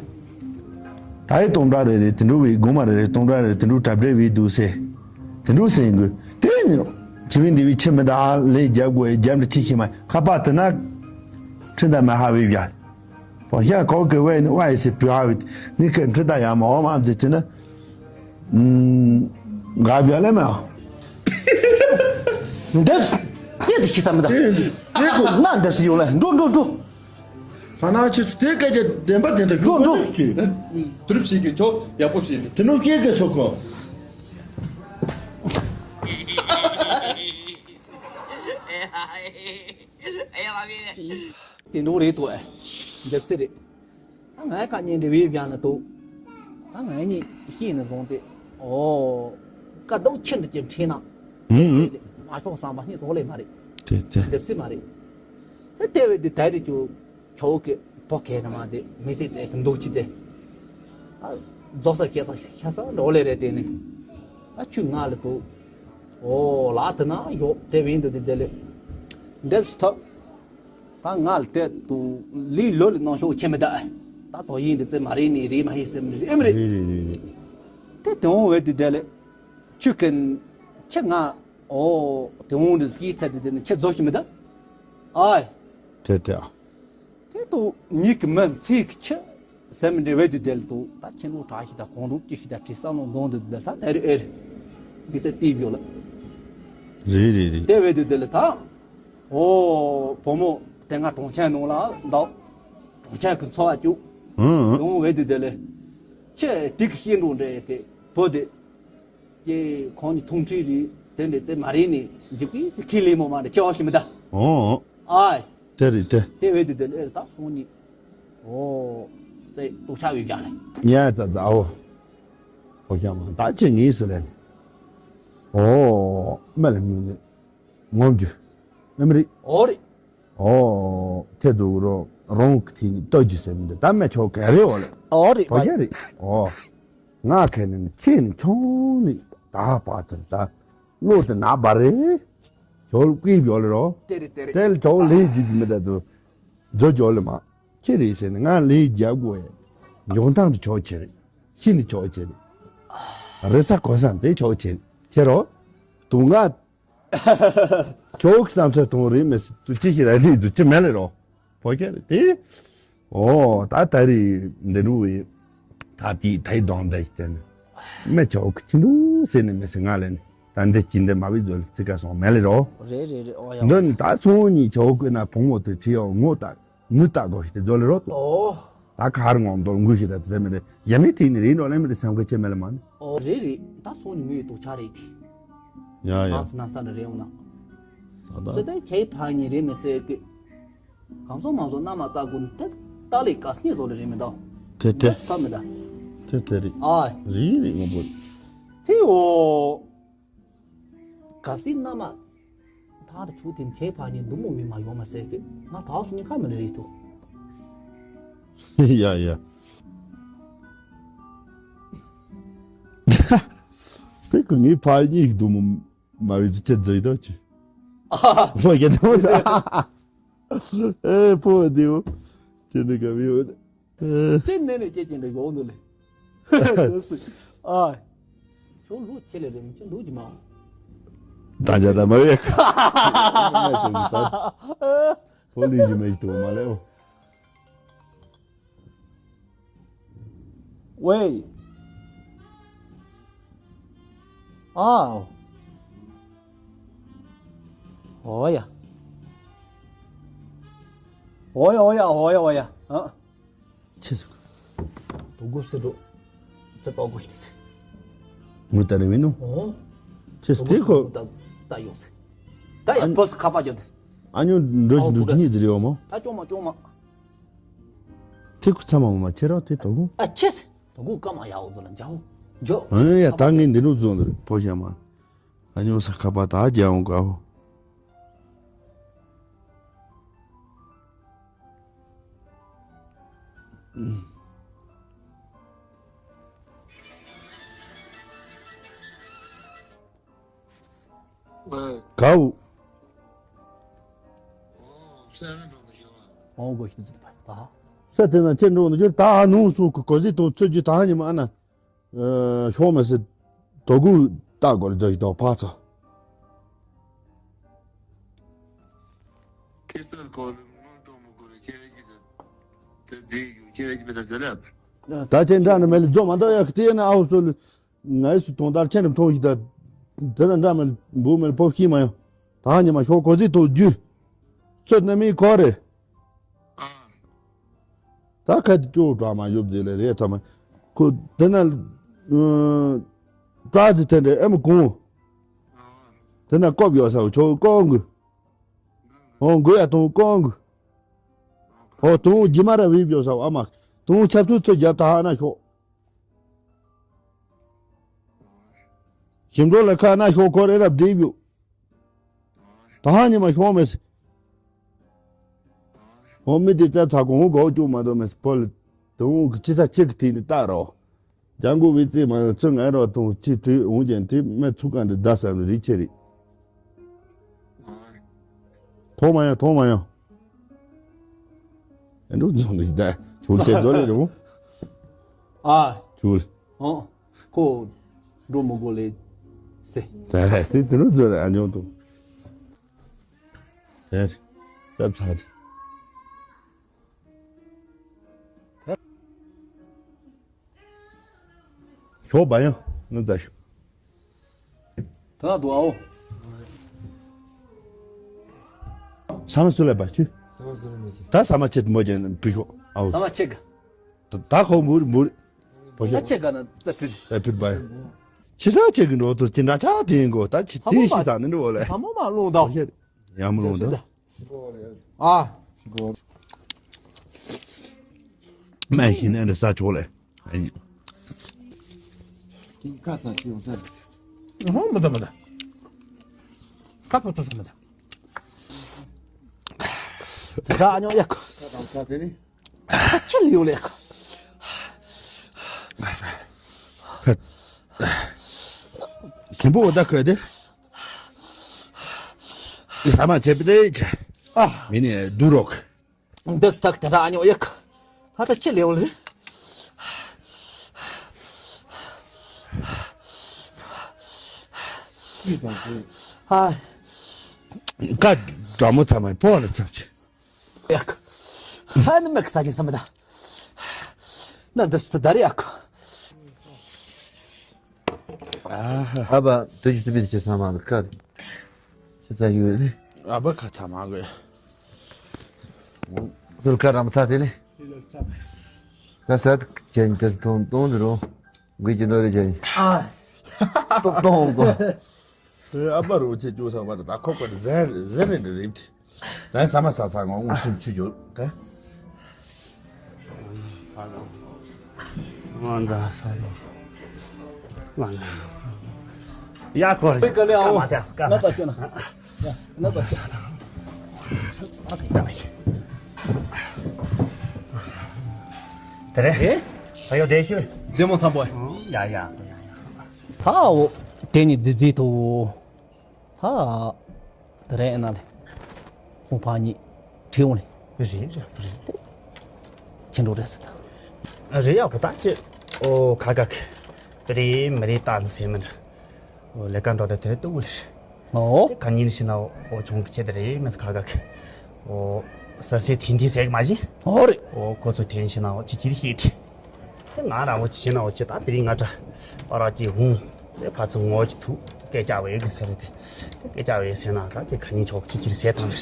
ད་ཡི་སྟོང་ཕྲག་རེ་རེ་དེ་འགྲོ་བའི་སྒོ་མ་རེ་རེ་སྟོང་ཕྲག་རེ་རེ་དེ་འགྲོ་གྲབས་འབྲེལ་བའི་འདུག་ཟེར། དེ་འགྲོ་ཟེར་དགོས་དེ་ནི། བྱི་བའི་འདི་བའི་ཆི་མི་ད་ཨ་ལས་རྒྱབ་དགོས་རྒྱབ་འདྲ་ཆི་ཤི་མ་ཁ་པར་དེ་ན། ཁྲི་ད་མ་ཧ་བའི་བྱ། ཕོ་ཤ་ཁོ་གི་བས་ནི་ཝའི་སི་བུ་ཧ་བི་ནི་ཁ་ཁྲི་ད་ཡ་མ་འོ་མ་ཟེར་དེ་ན། འགག་བྱ་ལས་མ། འདེབས། ཅི་ཟིག་ཤི་ས་མི་ད། དེ་དེ་ཁོ། ང་འདེབས་སུ་ཡོང་ལ་འགྲོ་འགྲོ་འགྲོ། ཕ་ན་ཆེ་སུ་དེ་སྐད་ཆ་བདེན་པ་བདེན་ཐ་འགྲོ་འགྲོ། ཤོད་དགོས་ཀྱི། དུར་བྱེད་ཀྱི་ཆོག་ཡག་པོ་བྱེད་ཀྱི། དེ་ནོ་ཤེས་ཀྱི་སོ་ཁོ། དེ་འགྲོ་རེད་དོ། འདེབས་སེ་རེད། ད་ང་ཁ་ཉིན་འདྲི་བའི་བྱ་ན་དོ། ད་ང་གཉིས་ཤེས་ནས་བཟུང་སྟེ། ཨོ། ཀ་རྡོ་ཁྱེར་འདི་ཀྱི་ཁྲིད་ན། ཨུམ། མ་ཤོག་བསམ་པ་སྙིང་ཚོགས་ལས་མ་རེད། དེ་དེ། འདེབས་སེ་མ་རེད། དེ་ལྟ་བས་དེ་ད་རེས་ཀྱི་ཆོག་གི་བོ་གས་ན་མ་དེ་མི་ཚེ་དེ་གི་འདུག་ཅི་དེ། ཨ། རྫོགས་ས་ཤེས་ས་ཤ་ས་འགྲོ་ལེ་རེད་དེ་ནི། ཨ་ཆུ་ང་ལ་དུ། ཨོ་ལ་དེ་ན་ཡོད་དེ་བས་འདུག་དེ་དེ་ལེ། འདེབས་སུ་ཐབས། ད་ང་ལ་དེ་དུ་ལི་ལོ་ལི་ནང་ཤོག་ཆེ་མི་ད། ད་དོ་ཡིན་དེ་ཚེ་མ་རེད་ནི་རེད་མ་ཧེ་སེམས་ནི་རེད་ཨེམ་རེད། རེད་རེད་རེད་རེད། དེ་དེ་འོང་བས་དེ་དེ་ལེ། ཆུ་ཀན། ཁྱེད་ང་། ཨོ། དེ་འོང་དེ་སྐྱིད་ཚད་དེ་དེ་ནི་ཁྱེད་རྫོགས་ཤི་མི་ད། ཨའི། དེ་དེ་ཨ། དེ་དུ་ཉིད་ཀྱི་མི་ཚེ་གི་ཆུ། སེམས་འདྲེ་བའི་དུས་དེ་ལ་དུ་ད་ཁྱེད་ནོ་གྲགས་ཤིག་དང་གོང་རུབ་ཀྱི་ཤིག་དང་བྲིས་བསམ་བློ་འདོན་དུ་དེ་ལ་ད་དེ་རེ་ཨེ་རེ་མི་ཚེ་ཏིས་བྱོ་ལ། རེད་རེད་རེད། དེ་བའི་དུས་དེ་ལ་ད་ཨོ་བུ་མོ་དེ་སྔ་གྲོང་ཁྱེར་ནང་ལ་འདུག་གྲོང་ཁྱེར་གི་འཚོ་བ་བཅུག་ཧུང་ཡོང་བའི་དུས་དེ་ལ་ཁྱེད་དེ་གི་ཤེས་འགྲོ་འདྲ་ཡེ་གི་བུ་དེ་ཀྱེ་ཁོང་ནི་ཐུང་ཁྲི་རེད། དེ་འདྲ་ཚེ་མ་རེད་ནི་འཇིག་གི་སི་ཁི་ལི་མོ་མ་འདྲ་ཁྱེད་ཨོ་ཤི་མི་ད། ཨོ། ཨའི། དེ་རེད་དེ། དེ་བས་དེ་དེ་ལས་ད་སོང་ནི། ཨོ། ཚེ་ཏུ་ཆ་བའི་བྱ་ལས། ཉལ་ཙ་ཙ་ཨོ། ཧོ་ཤ་མ་ད་ཅི་ངེས་སུ་ལེན། ཨོ། མ་ལ་མི་ནི། ངོམ་རྒྱུ། ཨེ་མ་རེད། ཨོ་རེད། ཨོ། ཚེ་རྫོགས་རོ་རོང་གི་ཐིག་ནི་ལྟོ་རྒྱུ་ཟེར་མི་འདུག་ད་མེ་ཆོག་ག་རེ་ཨོ་ལེ། ཨོ་རེད་ཧོ་ཤ་རེད། ཨོ། ང་ཁེ་ནི་ཆེ་ནི་ཆུང་ནི་ད་པ་ཚར་ད། བློ་དེ་ན་བ་རེད། ཇོ་ལ་ཀུའི་བྱོ་ལེ་རོ། དེ་རེད་དེ་རེད། དེ་ལ་ཇོ་ལེ་ཇི་གི་མི་ད་ཚོ། ཇོ་ཇོ་ལེ་མ། ཁྱེད་རེད་ཟེར་ནས་ང་ལེ་རྒྱག་དགོས་ཡ། འཇོན་ཐང་དུ་ཆོག་ཁྱེད་རེད། ཤི་ནི་ཆོག་ཁྱེད་རེད། རེ་ས་གོ་ས་དེ་ཆོག་ཁྱེད་རེད། ཁྱེད་རོ། དུ་ང་། ཁྱོད་ཀྱི་བསམ་ཚུལ་དང་རེད་མི་སྲིད་དུ་ཅི་ཞིག་ར་རེད་དུ་ཅི་མེད་ལེ་རོ། ཕོ་ཁྱེད་རེད་དེ། ཨོ་ད་ད་རེས་འདི་འདྲ་བའི་ཐབས་ཀྱིས་ད་ཡི་གདོང་འདྲ་ཞིག་བསྟན་ནས་མི་ཆོག་གི་ཅི་འདུག་ཟེར་ནས་མི་སྲིད་ང་ལེན་ད་འདི་ཅི་འདི་མ་བི་ཛོལ་ཙི་ཀ་སོང་མེད་ལེ་རོ། རེད་རེད་རེད། ཨོ་ཡ། འདི་ནི་ད་སོང་ཉིད་ཆོག་གི་ན་བུ་མོ་དེ་ཁྲིད་ཡོང་ངོ་ད་ནུ་ད་དགོས་ཤི་དེ་ཛོལ་ལེ་རོ། ཨོ། ད་གར་ངོམ་དོར་འགུལ་ཤི་ད་དེ་མི་རེད་ཡ་མི་དེ་ནི་རེད་འགྲོ་ལེ་མི་རེད་སེམས་ཁ་ཆེ་མེད་ལེ་མ་ནི། ཨོ་རེད་རེད། ད་སོང་ཉིད་མི་ཡི་དུ་ཆ་རེད་དེ། ཡ་ཡ། ཨ་ཙི་ན་ཙ་རེ་རེ་འོང་ན། ད་ད། ཙི་ད་ཁྱེད་ཕ་ཉིད་རེད་མི་སྲིད་གི། གང་སོང་མང་སོང་མནའ་མ་བཏགས་དགོས་ནི་དེ་ལྟ་ལས་དཀའ་སྙིང་བཟོ་ལེ་རེད་མི་འདུག་དེ་དེ། ཐབས་མི་འདུག་དེ་དེ་རེད། ཨ། རེད་རེད་ངོ་བོ། དེ་འོ། གབ་སྲིད་མནའ་མ། ཐག་རེ་ཆུ་དེ་ཁྱེད་ཕ་ཉིད་འདུག་མོ་མི་མ་ཡོང་མ་ཟེར་གི་ང་བག་སུ་ཉི་ཁ་མི་ལ་རེད་དོ། ཡ་ཡ། དེ་ཀུ་ངའི་ཕ་ཉིད་འདུག་མོ་མ་བི་ཚུ་ཁྱེད་རྫོགས་དོ་ཅི། ཨ། ཕོ་ཡ་དོ། ཨེ་ཕོ་དེའོ། ཁྱེད་འདི་ག་བི་ཡོད། ཨེ། ཁྱེད་ནས་ནས་ཁྱེད་ཀྱི་འདྲ་ཡོང་འདུག་ལེ། ཨ། ཁྱོད་ལུག་ཁྱེད་ལས་རེད་མི་ཁྱེད་འདུག་གི་མ། ད་ཇ་ད་མ་ཡེ། ཕོ་ལི་ཇི་མེ་ཏུ་མ་ལེའོ། ཝེ། ཨའོ། ཨོ་ཡ། ཨོ་ཡ་ཨོ་ཡ་ཨོ་ཡ་ཨོ་ཡ། ཨ། ཆི་ཟིག་དོ་དགོས་སི་འགྲོ། ཙི་དོ་དགོས་ཤིག་ཟེར། ངུ་ལྟ་རེ་མིན་ནོ། ཨོ། ཆི་ཟིག་དེ་ཁོ། ད་ད་ཡོང་ཟེར། ད་ཡ་ཨ་ཕོ་སི་ཁ་པ་ཅོ་དེ། ཨ་ཉོ་འགྲོ་ཨོ་བཞིན་འདུག་ཅི་ཉིད་ཟེར་ཡོང་མོ། ད་ཅོ་མ་ཅོ་མ། དེ་ཁོ་ཚ་མ་མོ་མ་ཁྱེད་རང་དེ་དོ་དགོས། ཨ་ཆི་ཟེར། དོ་དགོས་ཀ་མ་ཡ་འོ་ཛོ་ལ་འཇའ་འོ། འཇོ། ཨ་ཡ་ད་ངས་འདི་འགྲོ་བཟོ་འདི་ཕོ་ཤ་མ། ཨ་ཉོ་ས་ཁ་པ་ད་རྒྱ་འོང་ག་འོ། གའུ། ཨོ་གོ་ཤི་ཚུད་པ་ད། ས་དེ་ན་ཅི་འགྲོ་འདུག་ཅོ་ད་ནུ་སུ་གོ་གོ་ཟི་དོ་ཚོད་ཅི་ད་ཉི་མ་ཨ་ན། ཤོག་མ་སི། དོ་གུ་ཏ་གོར་ཛོ་ཡི་དོ་ཕ་ཚོ། ཁེ་སར་གོ་རི་མོ་ཏོ་མོ་གོ་རི་ཁྱེད་རེ་ཅི་ད། ད་ཛི་ཡུ་ཁྱེད་རེ་ཅི་མི་ད་ཟེར་ལ། ད་ཁྱེད་འདྲ་ནི་མེ་ལི་ཛོ་མ་ཏོ་ཡ་ཁི་ཏེ་ན་ཨའུ་སོ་ལི། ང་ཡི་སུ་དོང་དར་ཁྱེད་རེ་མཐོང་ཡི་ད། དེ་ན་འདྲ་མེ་ལི་འབུ་མེ་ལི་པོ་ཤི་མ་ཡོང་། ད་ཉི་མ་ཤོག་གོ་ཟི་དོ་རྒྱུ། ཚོད་ན་མི་གོ་རེ། ད་ཁ་དེ་ཅོ་གྲ་མ་ཡོད་ཟེར་ལེ་རེད་ཐོ་མ། ཁོ་དེ་ན། ཨ། བྲག་ཟི་དེ་འདྲ་ཨེ་མ་གོང་། དེ་ན་ཀོབ་ཡོད་ས་ཆོ་ཀོང་གུ། ཨོ་གུ་ཡ་དུང་ཀོང་གུ། ཨོ་དུང་རྒྱུ་མ་ར་བིབ་ཡོད་ས་ཨ་མ། དུང་ཆབ་ཚུལ་ཚོད་རྒྱབ་ད་ཧ་ན་ཤོག་ཞིམ་འགྲོ་ལ་ཁ་ན་ཤོག་ཁོ་རེ་རབ་སྒྲིབ་ཡོད། ད་ཧ་ཉི་མ་ཤོག་མེད་སི། ཧོ་མི་དེ་ཙབ་ཚ་གོང་གོ་ཅུ་མ་དོ་མེད་སི་ཕོ་ལ། དུང་གི་ཅི་ས་ཆེ་གི་དེ་ནི་ལྟ་རོ། ལྗང་གུ་བི་ཙི་མ་ཡོང་ཚུ་ང་རོ་དུང་ཅི་དུས་འོང་ཅན་དེ་མེ་ཚུགས་ག་འདྲི་ད་བསམ་རི་ཆེ་རི། ཐོག་མ་ཡོང་ཐོག་མ་ཡོང་། ཨེ་འགྲོ་རྫོང་འདི་ད་ཆུར་ཆེ་རྫོང་ལས་རུང་། ཨ། ཆུར། ཨོ། ཁོ། འགྲོ་མི་དགོས་ལེ། སེ། ད་དེ་དེ་རུ་རྫོང་ལས་ཨ་ཉོ་དུ། དེར། ཙབ་ཚ་དེ། དེར། ཞོགས་པ་ཡང་ངུ་ཛ་ཞོག་ད་ན་དུ་ཨའོ། ས་མ་སུ་ལ་པ་ཆུ། ས་མ་སུ་ལ་མི་ཆུ། ད་ས་མ་ཆེ་མོ་ཅན་བུ་ཤོག་ཨའོ། ས་མ་ཆེ་ག་ད་ད་ཁོ་མུར་མུར། བུ་ཤོག་ད་ཆེ་ག་ན་ཙ་ཕིར། ཙ་ཕིར་པ་ཡང་། ཆི་ས་ཆེ་གི་འགྲོ་དུ་ཅི་འདྲ་ཆ་དེ་ཡིན་གོ་ད་ཆི་ས་མོ་དེ་ཤི་མ་ས་ནི་འགྲོ་ལེ། ས་མོ་མ་ལུང་ད། ཡ་མོ་ལུང་ད། ཨ། སྨན་ཞིག་ནས་འདི་ཟ་ཆོག་ལེ། ཁ་ཚ་ཅི་ཡོང་ས། ཧོ་མི་ད་མི་ད། ཁ་ཐོ་ཐོ་ས་མི་ད། དེ་འདྲ་ཨ་ཉོ་ཡག་ཁ་དང་ཁ་དེ་ནི། ཁ་ཆེ་ལི་ཡོ་ལེ་ཁ། ཁ། ཁྱིམ་པོ་འོ་ད་ཁ་དེ། ཨི་ས་མ་ཆེ་པི་དེ་ཆེ། ཨ། མི་ནི་དུ་རོག་འདི་སྟག་དེ་འདྲ་ཨ་ཉོ་ཡག་ད་ལྟ་ཅི་ལེའུ་ལེ། ཨ། ཀ་དྲ་མོ་ཚ་མ་པོ་ལ་ཚབ་ཆེ། ཡག་ཧ་ནི་མེག་ས་ཀི་ས་མི་ད། ན་འདི་སྟག་ད་རེ་ཡག་ཨ་བ་དུ་ཅི་སུ་པི་ཅི་ས་མ་ཀ་ཅི་ས་ཡུ་ལེ། ཨ་བ་ཁ་ཚ་མ་གོ། ཟུར་ཀ་རམ་ཚ་དེ་ལེ། ཀ་ས་ཅན་དེ་ཏོང་ཏོང་དེ་རོ། གུས་ཀྱི་ནོར་རེ་ཅན། ཨ། ཏོག་ཏོང་གོ། ཨ་བ་རོ་ཆེ་ཅོ་ས་བ་ད་ཁོག་པ་ཟེར་ཟེར་རེ་རེབ། ད་ས་མ་ས་ཚ་ངོ་ངོ་སུམ་ཆུ་ཡོད་ད། ང་འདྲ་ས་རེད། ང་འདྲ། ཡ་ཁོ་རེད། ཀ་ལེ་ཨའོ། ཀ་མ་ཐལ་ཀ་མ་ཐལ། ང་ཚ་ཤོད་ན། ཡ་ང་ཚ་ཤོད་ན། དེ་རེད། ཨེ། ད་ཡོད་བསྡད་ཤོད། བདེ་མོ་འཚམ་པོ། ཡ་ཡ་ཡ་ཡ། ད་འོ། དེ་ནི་རྫི་རྫི་ཐོ། ད། དེ་རེད་ཨེ་ན་ལེ། ཁོང་ཕ་གཉིས་ཁྲིད་འོང་ལེ། རེད་རེད་རེད། ཁྱེད་འགྲོ་རེད་ཟེར་ད། རེད་ཡག་པོ་ད་ཁྱེད། ཨོ་ཁ་ཁ་ཁ། དེ་རེད་མི་རེད་ད་ནི་ཟེར་མི་འདྲ། ཨོ་ལས་ཀ་འགྲོ་ད་དེ་རེད་ལྟ་བུ་ལེ། ཨོ། དེ་ཁ་ཉིན་ཤི་ན་ཨོ་ཆུང་གི་ཆེད་དེ་རེད་མི་ཁ་ཁ་ཁ། ཨོ། ས་སེ་ཐིན་ཐིན་ཟེར་གི་མ་བྱིན། ཨོ་རེད། ཨོ་ཁོ་ཚོ་ཐེན་ཤི་ན་ཨོ་ཅི་ཅིར་ཤེས་དེ། དེ་ང་རང་བོ་ཅི་ན་འོ་ཅི་ད་དེ་རིང་ང་འདྲ་པ་ར་ཅི་ཧུང་། དེ་ཕ་ཚོ་ངོ་ཅི་ཐུག་སྐད་ཆ་བས་གི་ཟེར་རེད་དེ། དེ་སྐད་ཆ་བས་ཟེར་ན་ད་དེ་ཁ་ཉིན་ཆོག་ཅི་ཅིར་ཟེར་དང་ལེ།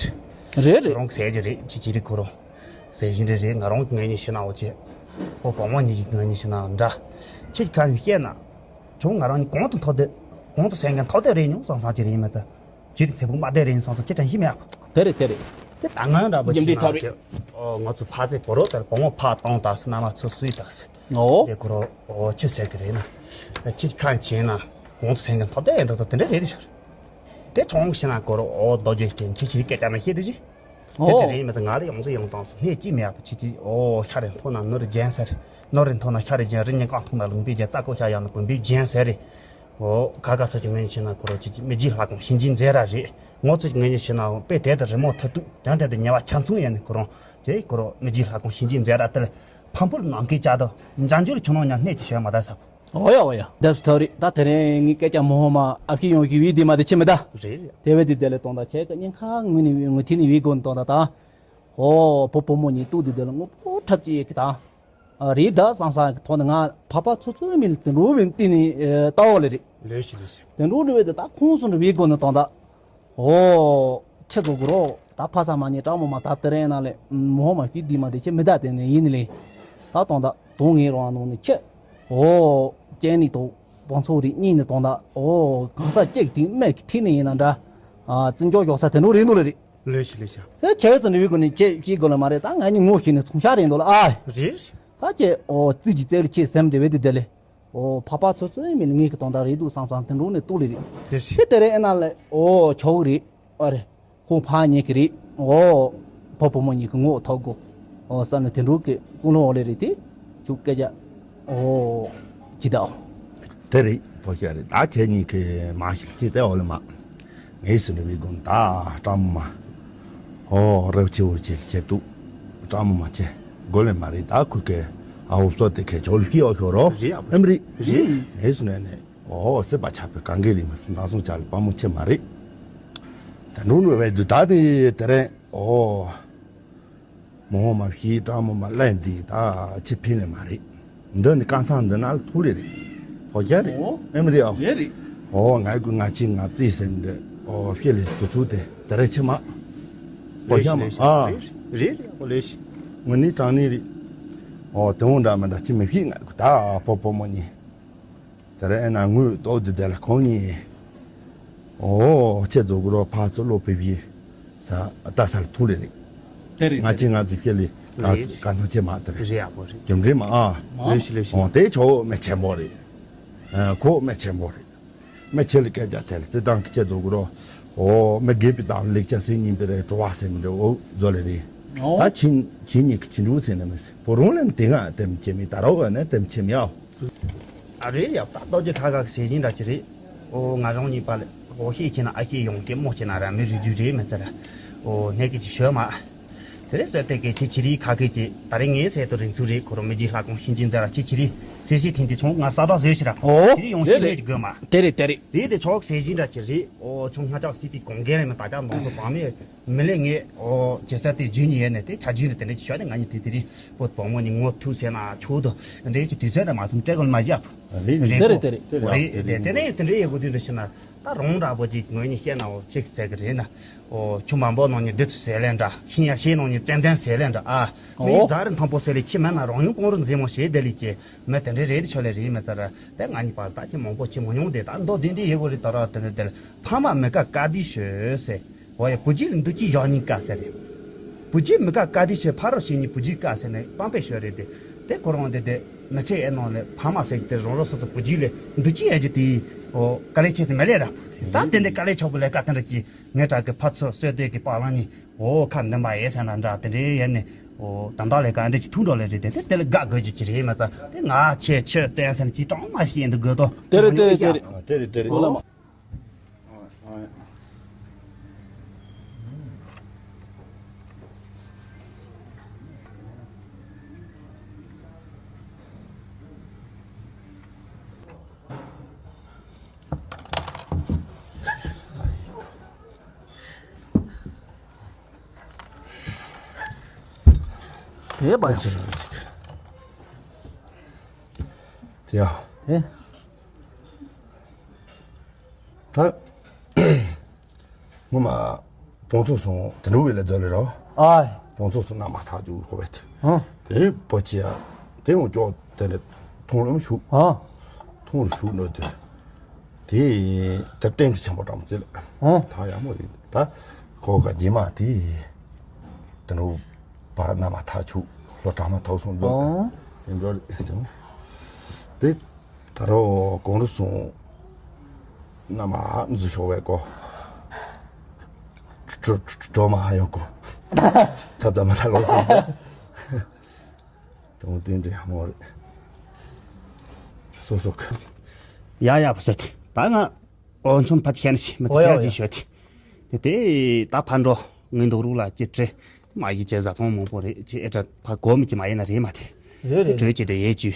རེད་རེད། རང་ཟེར་གྱི་རེད་ཅི་ཅི་རེད་ཁོ་རང་ཟེར་བཞིན་རེད་རེད། ང་རང་གི་ངོས་ནས་ཤི་ན་འོ་ཅི། ཨོ་བུ་མོ་གཉིས་ཀྱི་ངོས་ནས་ཤི་ན་འདྲ། ཁྱེད་ཀྱི་ཁ་ནས་བཤད་ན། ཁྱོད་ང་རང་གཉིས་གོང་དུ་མཐོ་དེ། གོང་དུ་སེང་གེ་མཐོ་དེ་རེད་མྱོང་བསམ་བསམ་ཅི་རེད་མ་ཚད། ཇི་དེ་ཚེ་ཕུག་མ་བསྡད་རེད་སོང་ཙང་ཁྱེད་དྲན་ཤེས་མེད་ཨ། དེ་རེད་དེ་རེད། དེ་ད་ང་འདྲ་པོ་རྒྱུ་འབྲས་ཅིག་ཐག་ན་རེད། ཁྱེད། ཨོ་ང་ཚོ་ཕ་ཚེ་གོ་རོ་དེར་བུ་མོ་ཕ་གཏོང་ད་སི་ན་མ་ཚོ་སུས་ད་སི། ཨོ། དེ་གོ་རོ་ཨོ་ཆི་ཟེར་གི་རེད་ན། ཁྱེད་ཁ་ཆེ་ན་གོང་དུ་སེང་གེ་མཐོ་དེ་འགྲོ་ད་དེ་འདྲ་རེད་དེ་ཤོར། དེ་ཚོང་ཤི་ན་གོ་རོ་ཨོ་རྡོ་རྗེ་སྐྱེན་ཁྱེད་ཁྱེད་སྐད་ཆ་ན་ཤེས་དེ་ཅི། དེ་ཨོ། དེ་རེད་མ་ཚད་ང་ལ་ཡོང་ཚེ་ཡོང་སྟངས་སུ་སྣེ་གཅིག་མེད་པ་ཆི་ཆི་ཨོ་ཤ་རེ་མཐོ་ན་ནོར་རྒྱན་ཟེར། ནོར་རེ་མཐོ་ན་ཤ་རེ་རྒྱན་རི་ཉིན་གང་མཐོ་ན་ལུང་པའི་རྒྱན་རྩ་ཀོ་ཤ་ཡང་ན་དགོན་པའི་རྒྱན་ཟེར་རེད། ཨོ། ཁ་ཁ་ཚོ་གི་ངོས་ནས་བྱས་ན་ཁོ་རང་ཅིག་ཅིག་མི་རྗེ་ལྷ་ཁང་གཤིན་རྗེའི་མཛད་ར་རེད། ངོ་ཚོ་གི་ངོས་ནས་བྱས་ན་དཔེ་དལ་དུ་རི་མོ་ཐུབ་ཐུབ་དོན་དལ་དུ་ཉེ་བ་ཆ་མཚུངས་ཡིན་ནི་ཁོ་རང་དེ་ཁོ་རང་མི་རྗེ་ལྷ་ཁང་གཤིན་རྗེའི་མཛད་ར་དེ་ལ་ཕམ་ཕུ་ལ་ནང་གི་བཅའ་དང་འཇམ་འཇུར་ཆུ་ནང་ཉ་སྣེ་གི་བྱས་མ་ད་ཟབ། ཨོ་ཡ་ཨོ་ཡ་འདབས་སུ་ཐག་རེད། ད་དེ་རིང་ངའི་སྐད་ཆ་མོ་ཧོ་མ་ཨ་ཕྱི་ཡོང་ཞིག་བི་དེ་མ་དེ་ཆེ་མི་ད། རེད་རེད། དེ་བས་དེ་དེ་ལས་གཏོང་ད་ཁྱེད་ཀྱི་ཉིན་ཁ་ངུ་ནི་ངུ་ཐི་ནི་བི་དགོན་གཏོང་ད་ད། ཨོ་བུ་བུ་མོ་གཉིས་ཏུ་དེ་དེ་ལ་ངུ་པོ་འཁྲབ་ཀྱི་ཡེ་གི་ད། རེད་ད་བསམ་བསམ་གི་ཐོག་ནས་ང་ཕ་ཕ་ཚོ་ཚོའི་མིང་དུ་འགྲོ་བའི་སྟེང་ནས་ལྟ་བ་ལས་རེད། ལོས་ཤི་ལོས་ཤི། དུ་འགྲོ་རེ་བའི་དུ་ད་ཁོང་སུ་འགྲོ་བའི་སྒོ་ནས་བཏང་ད། ཨོ། ཁྱེད་ཚོ་གུ་རོ་ད་ཕ་ས་མ་ཉེ་གྲང་མོ་མ་ད་དེ་རེད་ན་ལས་མོ་མ་ཤི་དི་མ་དེ་ཁྱེད་མི་ད་དེ་ནས་ཡིན་ནི་ལས། ད་བཏང་ད་དུང་ངའི་རང་ནང་ནས་ཁྱེད། ཨོ། ཅན་ནི་དོ། བང་ཚོ་རིགས་གཉིས་ནས་བཏང་ད། ཨོ། གང་ས་ཅེག་དེ་མེད་ཀི་ཐི་ནས་ཡིན་ན་འདྲ། ཨ། བཙན་འཇོག་ཞོག་ས་དེ་འགྲོ་རེད་འདུག་ལས་རེད། ལོས་ཤི་ལོས་ཤི། ཨེ་ཁྱེད་ཚོ་འདྲ་བའི་སྒོ་ནས་ཁྱེད་ཀྱི་སྒོ་ལ་མ་རེད་ད། ང་གཉིས་ངོ་ཤེས་ནས་ཚོང་ཤག་རེད་འདུག་ལ་ཨ། རེད། ད་ཁྱེད་ཨོ་རྩིས་ཀྱི་རྩལ་ལ་ཁྱེད་སེམས་འདྲ་བའི་དུས་དེ་ལས། ཨོ་ཕ་ཕ་ཚོ་ཚོའི་མིང་ལ་ངེད་ཀྱི་དོན་དག་རེད་འདུག་བསམ་བསམ་དེ་འགྲོ་ནས་ལྟོགས་ལེ་རེད། རེད་ཤི། ཁྱེད་དེ་རེད་ཨེ་ན་ལས་ཨོ་ཆོག་གི་རེད། ཨ་རེད། ཁོང་ཕ་གཉིས་ཀྱི་རེད། ཨོ། ཕ་བུ་མོ་གཉིས་ཀྱི་ངོ་ཐོག་གོ། ཨོ་བསམ་ནས་དེ་འགྲོ་གི་ཀུན་སློང་འོག་ལས་རེད་དེ། ཅུ་སྐད་ཆ། ཨོ། ཇི་ལྟར། དེ་རེད་ཕོ་ཤ་རེད། ད་ཁྱེད་གཉིས་ཀྱི་མ་ཤི་ཅི་ལྟ་འོ་ལེ་མ། ངའི་སུ་ནི་བི་གུན་ད་སྤྲང་མོ་མ། ཨོ་རབ་ཆེ་བོ་ཆེ་ཆེ་འདུག་སྤྲང་མོ་མ་ཆེ་གོ་ལེ་མ་རེད། ད་ཁུ་ཀེ་ཨ་བོ་བསོ་དེ་ཁེ་ཆོ་ལ་ཤི་ཨོ་ཤོ་རོ། རེད་ཨ་བོ། ཨེམ་རེད། རེད། ངའི་སུ་ནི་ནི། ཨོ་སྲིད་པ་ཆགས་པའི་གང་གི་རིགས་མི་ཚོ་ན་སོང་ཅག་ལ་དཔའ་མོ་ཆེ་མ་རེད། ད་འགྲོ་འགྲོ་བའི་དུས་ད་དེ་དེ་རེད། ཨོ། མོ་ཧོ་མ་བཞི་སྤྲང་མོ་མ་གླེང་འདི་ད་ཆི་ཕི་ནས་མ་རེད། འདི་ནི་སྐམ་སང་འདི་ན་ལ་ཐུག་ལེ་རེད། ཨོ་རྒྱ་རེད། ཨོ། ཨེམ་རེད་ཨ། རེད་རེད། ཨོ་ང་ཀུ་ང་ཆི་ང་རྩིས་ཟེར་འདྲ། ཨོ་ཤེས་ལེ་དུས་ཚོད་དེ་ད་རེ་ཆེ་མ། ཨོ་ཤ་མ་ཨ། རེད་རེད་ཨོ་ལེ་ཤི། ངོ་ནི་དྲང་ནི་རེད། ཨོ་དེ་འོང་འདྲ་མ་འདྲ་ཅི་མི་ཤེས་ང་ཀུ་ད་ཨ་པོ་པོ་མོ་ནི། ད་རེ་ཨེ་ན་ངུ་ཏོ་དི་དེ་ལ་ཁོང་ནི། ཨོ་ཁྱེད་ཚོ་གུ་རོ་ཕ་ཚོ་ལོ་པེ་བི་ས་ལྟ་ས་ལ་ཐུག་རེད་རེད། དེ་རེད། ང་ཅི་ང་ཚོ་ཁྱེད་ལི་རེད། གང་ཚང་ཆེ་མ་དེ་རེད། རེད་ཡག་པོ་རེད། རྒྱུ་འབྲས་མ་ཨ། ལོས་ཤི་ལོས་ཤི། ཨོ་དེ་ཆོ་མེ་ཆེན་པོ་རེད། ཨ་ཁོ་མེ་ཆེན་པོ་རེད། མེ་ཆེ་ལི་སྐད་ཆ་དེ་ལ་རྩི་སྟངས་ཀྱི་ཁྱེད་ཚོ་གུ་རོ། ཨོ་མེ་དགེ་བའི་དང་ལེགས་ཆ་སེ་ཉིན་པེ་རེ་བྲོ་བ་སེ་མི་འདྲ་ཨོ་ཛོ་ལེ་རེད། ཨོ། ད་ཁྱི་ཁྱི་ཉིན་གྱི་ཁྱི་འབྲུ་སེ་ན་མེ་སེ་པོ་རོང་ལེན་དེ་ང་དེམ་ཆེ་མི་ད་རོ་ག་ནས་དེམ་ཆེ་མི་ཨོ། ཨ་རེ་ཡབ་ད་རྡོ་རྗེ་ཁ་ཁ་གི་ཟེར་བཞིན་འདྲ་ཅི་རེད། ཨོ་ང་རང་གཉིས་པ་ལ་ཨོ་ཤེས་ཁྱེད་ན་ཨ་ཤེས་ཡོང་ཤེས་རྨོ་ཁྱེད་ན་ར་མི་རུ་རྒྱུ་རེད་མི་ཚེ་ར། ཨོ་ནས་ཀི་ཅི་ཤོད་མ། དེ་རེད་ཟེར་ཏེ་ཀི་ཁྱི་ཁྱི་རིའི་ཁ་ཁེ་ཅི་ད་རེ་ངའི་ཟེར་དུ་རིང་ཚུ་རེད་ཁོ་རོ་མི་རྗེས་ལྷ་ཁང་ཤིན་ཅིན་ཛ་ར་ཁྱི་ཁྱི་རི་ཟེར་ཤེས་ཐེན་ཏི་ཚོང་ང་ས་བདག་ཟེར་ཤེས་ར། ཨོ་ཁྱི་རི་ཡོང་ཤེས་རེད་རེད་ཅི་དགོས་མ། དེ་རེད་དེ་རེད། རེད་དེ་ཆོག་ཟེར་བཞིན་འདྲ་ཅི་རེད། ཨོ་ཆུང་ཉ་ཅག་སྲིད་པའི་གོང་རྒན་རེད་མི་ད་ཅག་ནང་དུ་བང་མེད། མི་ལས་ངས་ཨོ་ཇེ་ས་དེ་རྒྱུ་ཉིད་ཡས་ནས་དེ་ཆ་རྒྱུས་ནི་དེ་འདྲ་ཞོ་ནས་ང་གཉིས་དེ་དེ་རི་བོ་བུ་མོ་ནི་ངོ་ཐུག་ཟེར་ན་ཆོག་དོ་འདྲའི་གི་དུས་ཚོད་དང་མ་སོང་སྤྲད་གོ་མ་བཞག་རེད་རེད། དེ་རེད་དེ་རེད་དེ་རེད། རེད་དེ་དེ་ནས་དེ་འདྲའི་ཡས་གོ་དུས་འདྲ་ཞིག་ན་ད་རོང་འདྲ་པོ་ཅིག་ངོས་ནས་བཤད་ན་འོ་ཅིག་ཟེར་གི་རེད་ན། ཨོ་ཆུ་མ་འབོག་ནང་ནས་བདུད་རྩི་ཟེར་ལེན་འདྲ་ཤིང་ཡ་ཤེས་ནང་ནས་ཙན་དན་ཟེར་ལེན་འདྲ་ཨ། མི་ཨོ་རྫ་རི་མཐོན་པོ་ཟེར་ལེ་ཁྱི་མེད་ན་རང་ཡུལ་ཀོང་རུ་མཛེས་མོ་ཞེས་དེ་ལས་ཀྱི་མི་དེ་འདྲའི་རེད་ཆོ་ལེ་རེད་མི་ཚར་དེ་ང་གཉིས་པ་ད་ཁྱི་མང་པོ་ཁྱི་མ་མྱོང་དེ་ད་མདོ་དེ་འདྲའི་ཡས་གོ་རེད་ད་ར་དེ་འདྲ་དེ་ལ་ཕ་མ་མི་དགའ་དཀའ་དེ་ཤོད་ཟེར། འོ་ཡ་བུ་རྒྱུད་ལ་འདུ་ཁྱི་ཡག་ཉིན་དཀའ་ཟེར་རེད། བུ་རྒྱུད་མི་དགའ་དཀའ་དེ་ཤོད་ཕ་རོ་ཞིག་ཉིན་བུ་རྒྱུད་དཀའ་ཟེར་ནས་གཏམ་དཔེ་ཤོད་རེད་དེ། དེ་ཁོ་རང་དེ་དེ་མི་ཚེ་ཨེ་ནང་ལས་ཕ་མ་ཟེར་གྱི་དེ་རང་རང་སོ་སོ་བུ་རྒྱུད་ལས་འདུ་ཁྱི་ཡག་རྒྱུ་དེ། འོ་དཀའ་ལས་ཆེ་ཚེ་མི་ལས་ར། ད་དེ་འདྲའི་དཀའ་ལས་ཆོག་པོ་ལས་ཀ་དེ་འདྲ་གྱིས་ངས་དྲག་གི་ཕ་ཚོ་བསོད་བདེ་གི་པག་ལང་ནི་འོ་ཁ་འདོན་པ་ཡས་ཟེར་ན་འདྲ་དེ་འདྲའི་ཡས་ནས། འོ་ད་འདག་ལས་ཀ་འདྲ་གྱི་ཐུག་འགྲོ་ལས་རེད་དེ་དེ་དེ་ལ་དགའ་དགོས་རྒྱུ་ཅི་རེད་མ་ཚ་དེ་ང་ཁྱེད་ཆོས་བཙན་ཟེར་ནས་ཅི་གྲོང་མ་ཤེས་འདུག་དགོས་དོ། དེ་རེད་དེ་རེད་དེ་རེད། དེ་རེད་དེ་རེད། འོ་ལ་མ། དེ་བ་ཡང་། དེ་ཡ། དེ། ད། ངོ་མ། བོང་ཚོགས་སོང་དེ་འགྲོ་བའི་ལ་རྫོགས་ལེ་རོ། ཨ། བོང་ཚོགས་སོང་ན་མ་ཐག་ཅུ་ཁོ་བས་དེ། ཨ། དེ་པོ་ཆེ་ཡ། དེ་ངོ་ཅོག་དེ་འདྲ་མཐོང་ལམ་ཞུགས། ཨ། མཐོང་ལ་ཞུགས་འགྲོ་དེ། དེ། དེ་ལྟེམ་གྱི་ཆེན་པོ་གྲམ་རྩེ་ལ། ཨ། ཐག་ཡག་མོ་རེད་ད། ཁོ་ག་རྗེས་མ་དེ། དེ་འགྲོ། བ་ན་མ་ཐག་ཆུ། ལོ་གྲངས་མ་ཐག་སོང་རྫོགས། ཨ། དེ་འགྲོ་རེད་དེ། དེ། ད་རོ་གོང་རུ་སོང་། ན་མ་འཛུལ་ཤོག་བས་གོ། གྲོ་མ་ཡོང་གོ། ཐབ་ཙམ་མ་ལ་ལོག་སོང་གོ། དང་དེ་འདྲ་ཡག་མོ་རེད། སོ་སོ་གི། ཡ་ཡ་བ་སོད་ད་ང་ཨོ་ཆུང་ཕ་ཤན་ཤི་མི་ཚེ་ཅག་ཅི་ཤོད་དེ་དེ་ད་ཕ་འགྲོ་ངའི་འདུག་རུག་ལ་ཅི་བྲེ། མ་ཡི་ཅེ་བཟའ་ཚང་མང་པོ་རེད་ཅེ་ཨེ་ཏྲ་ཕ་གོ་མི་ཅི་མ་ཡིན་ན་རེད་མ་དེ། རེད་རེད་གྲོས་ཅི་དེ་ཡེ་ཅུ།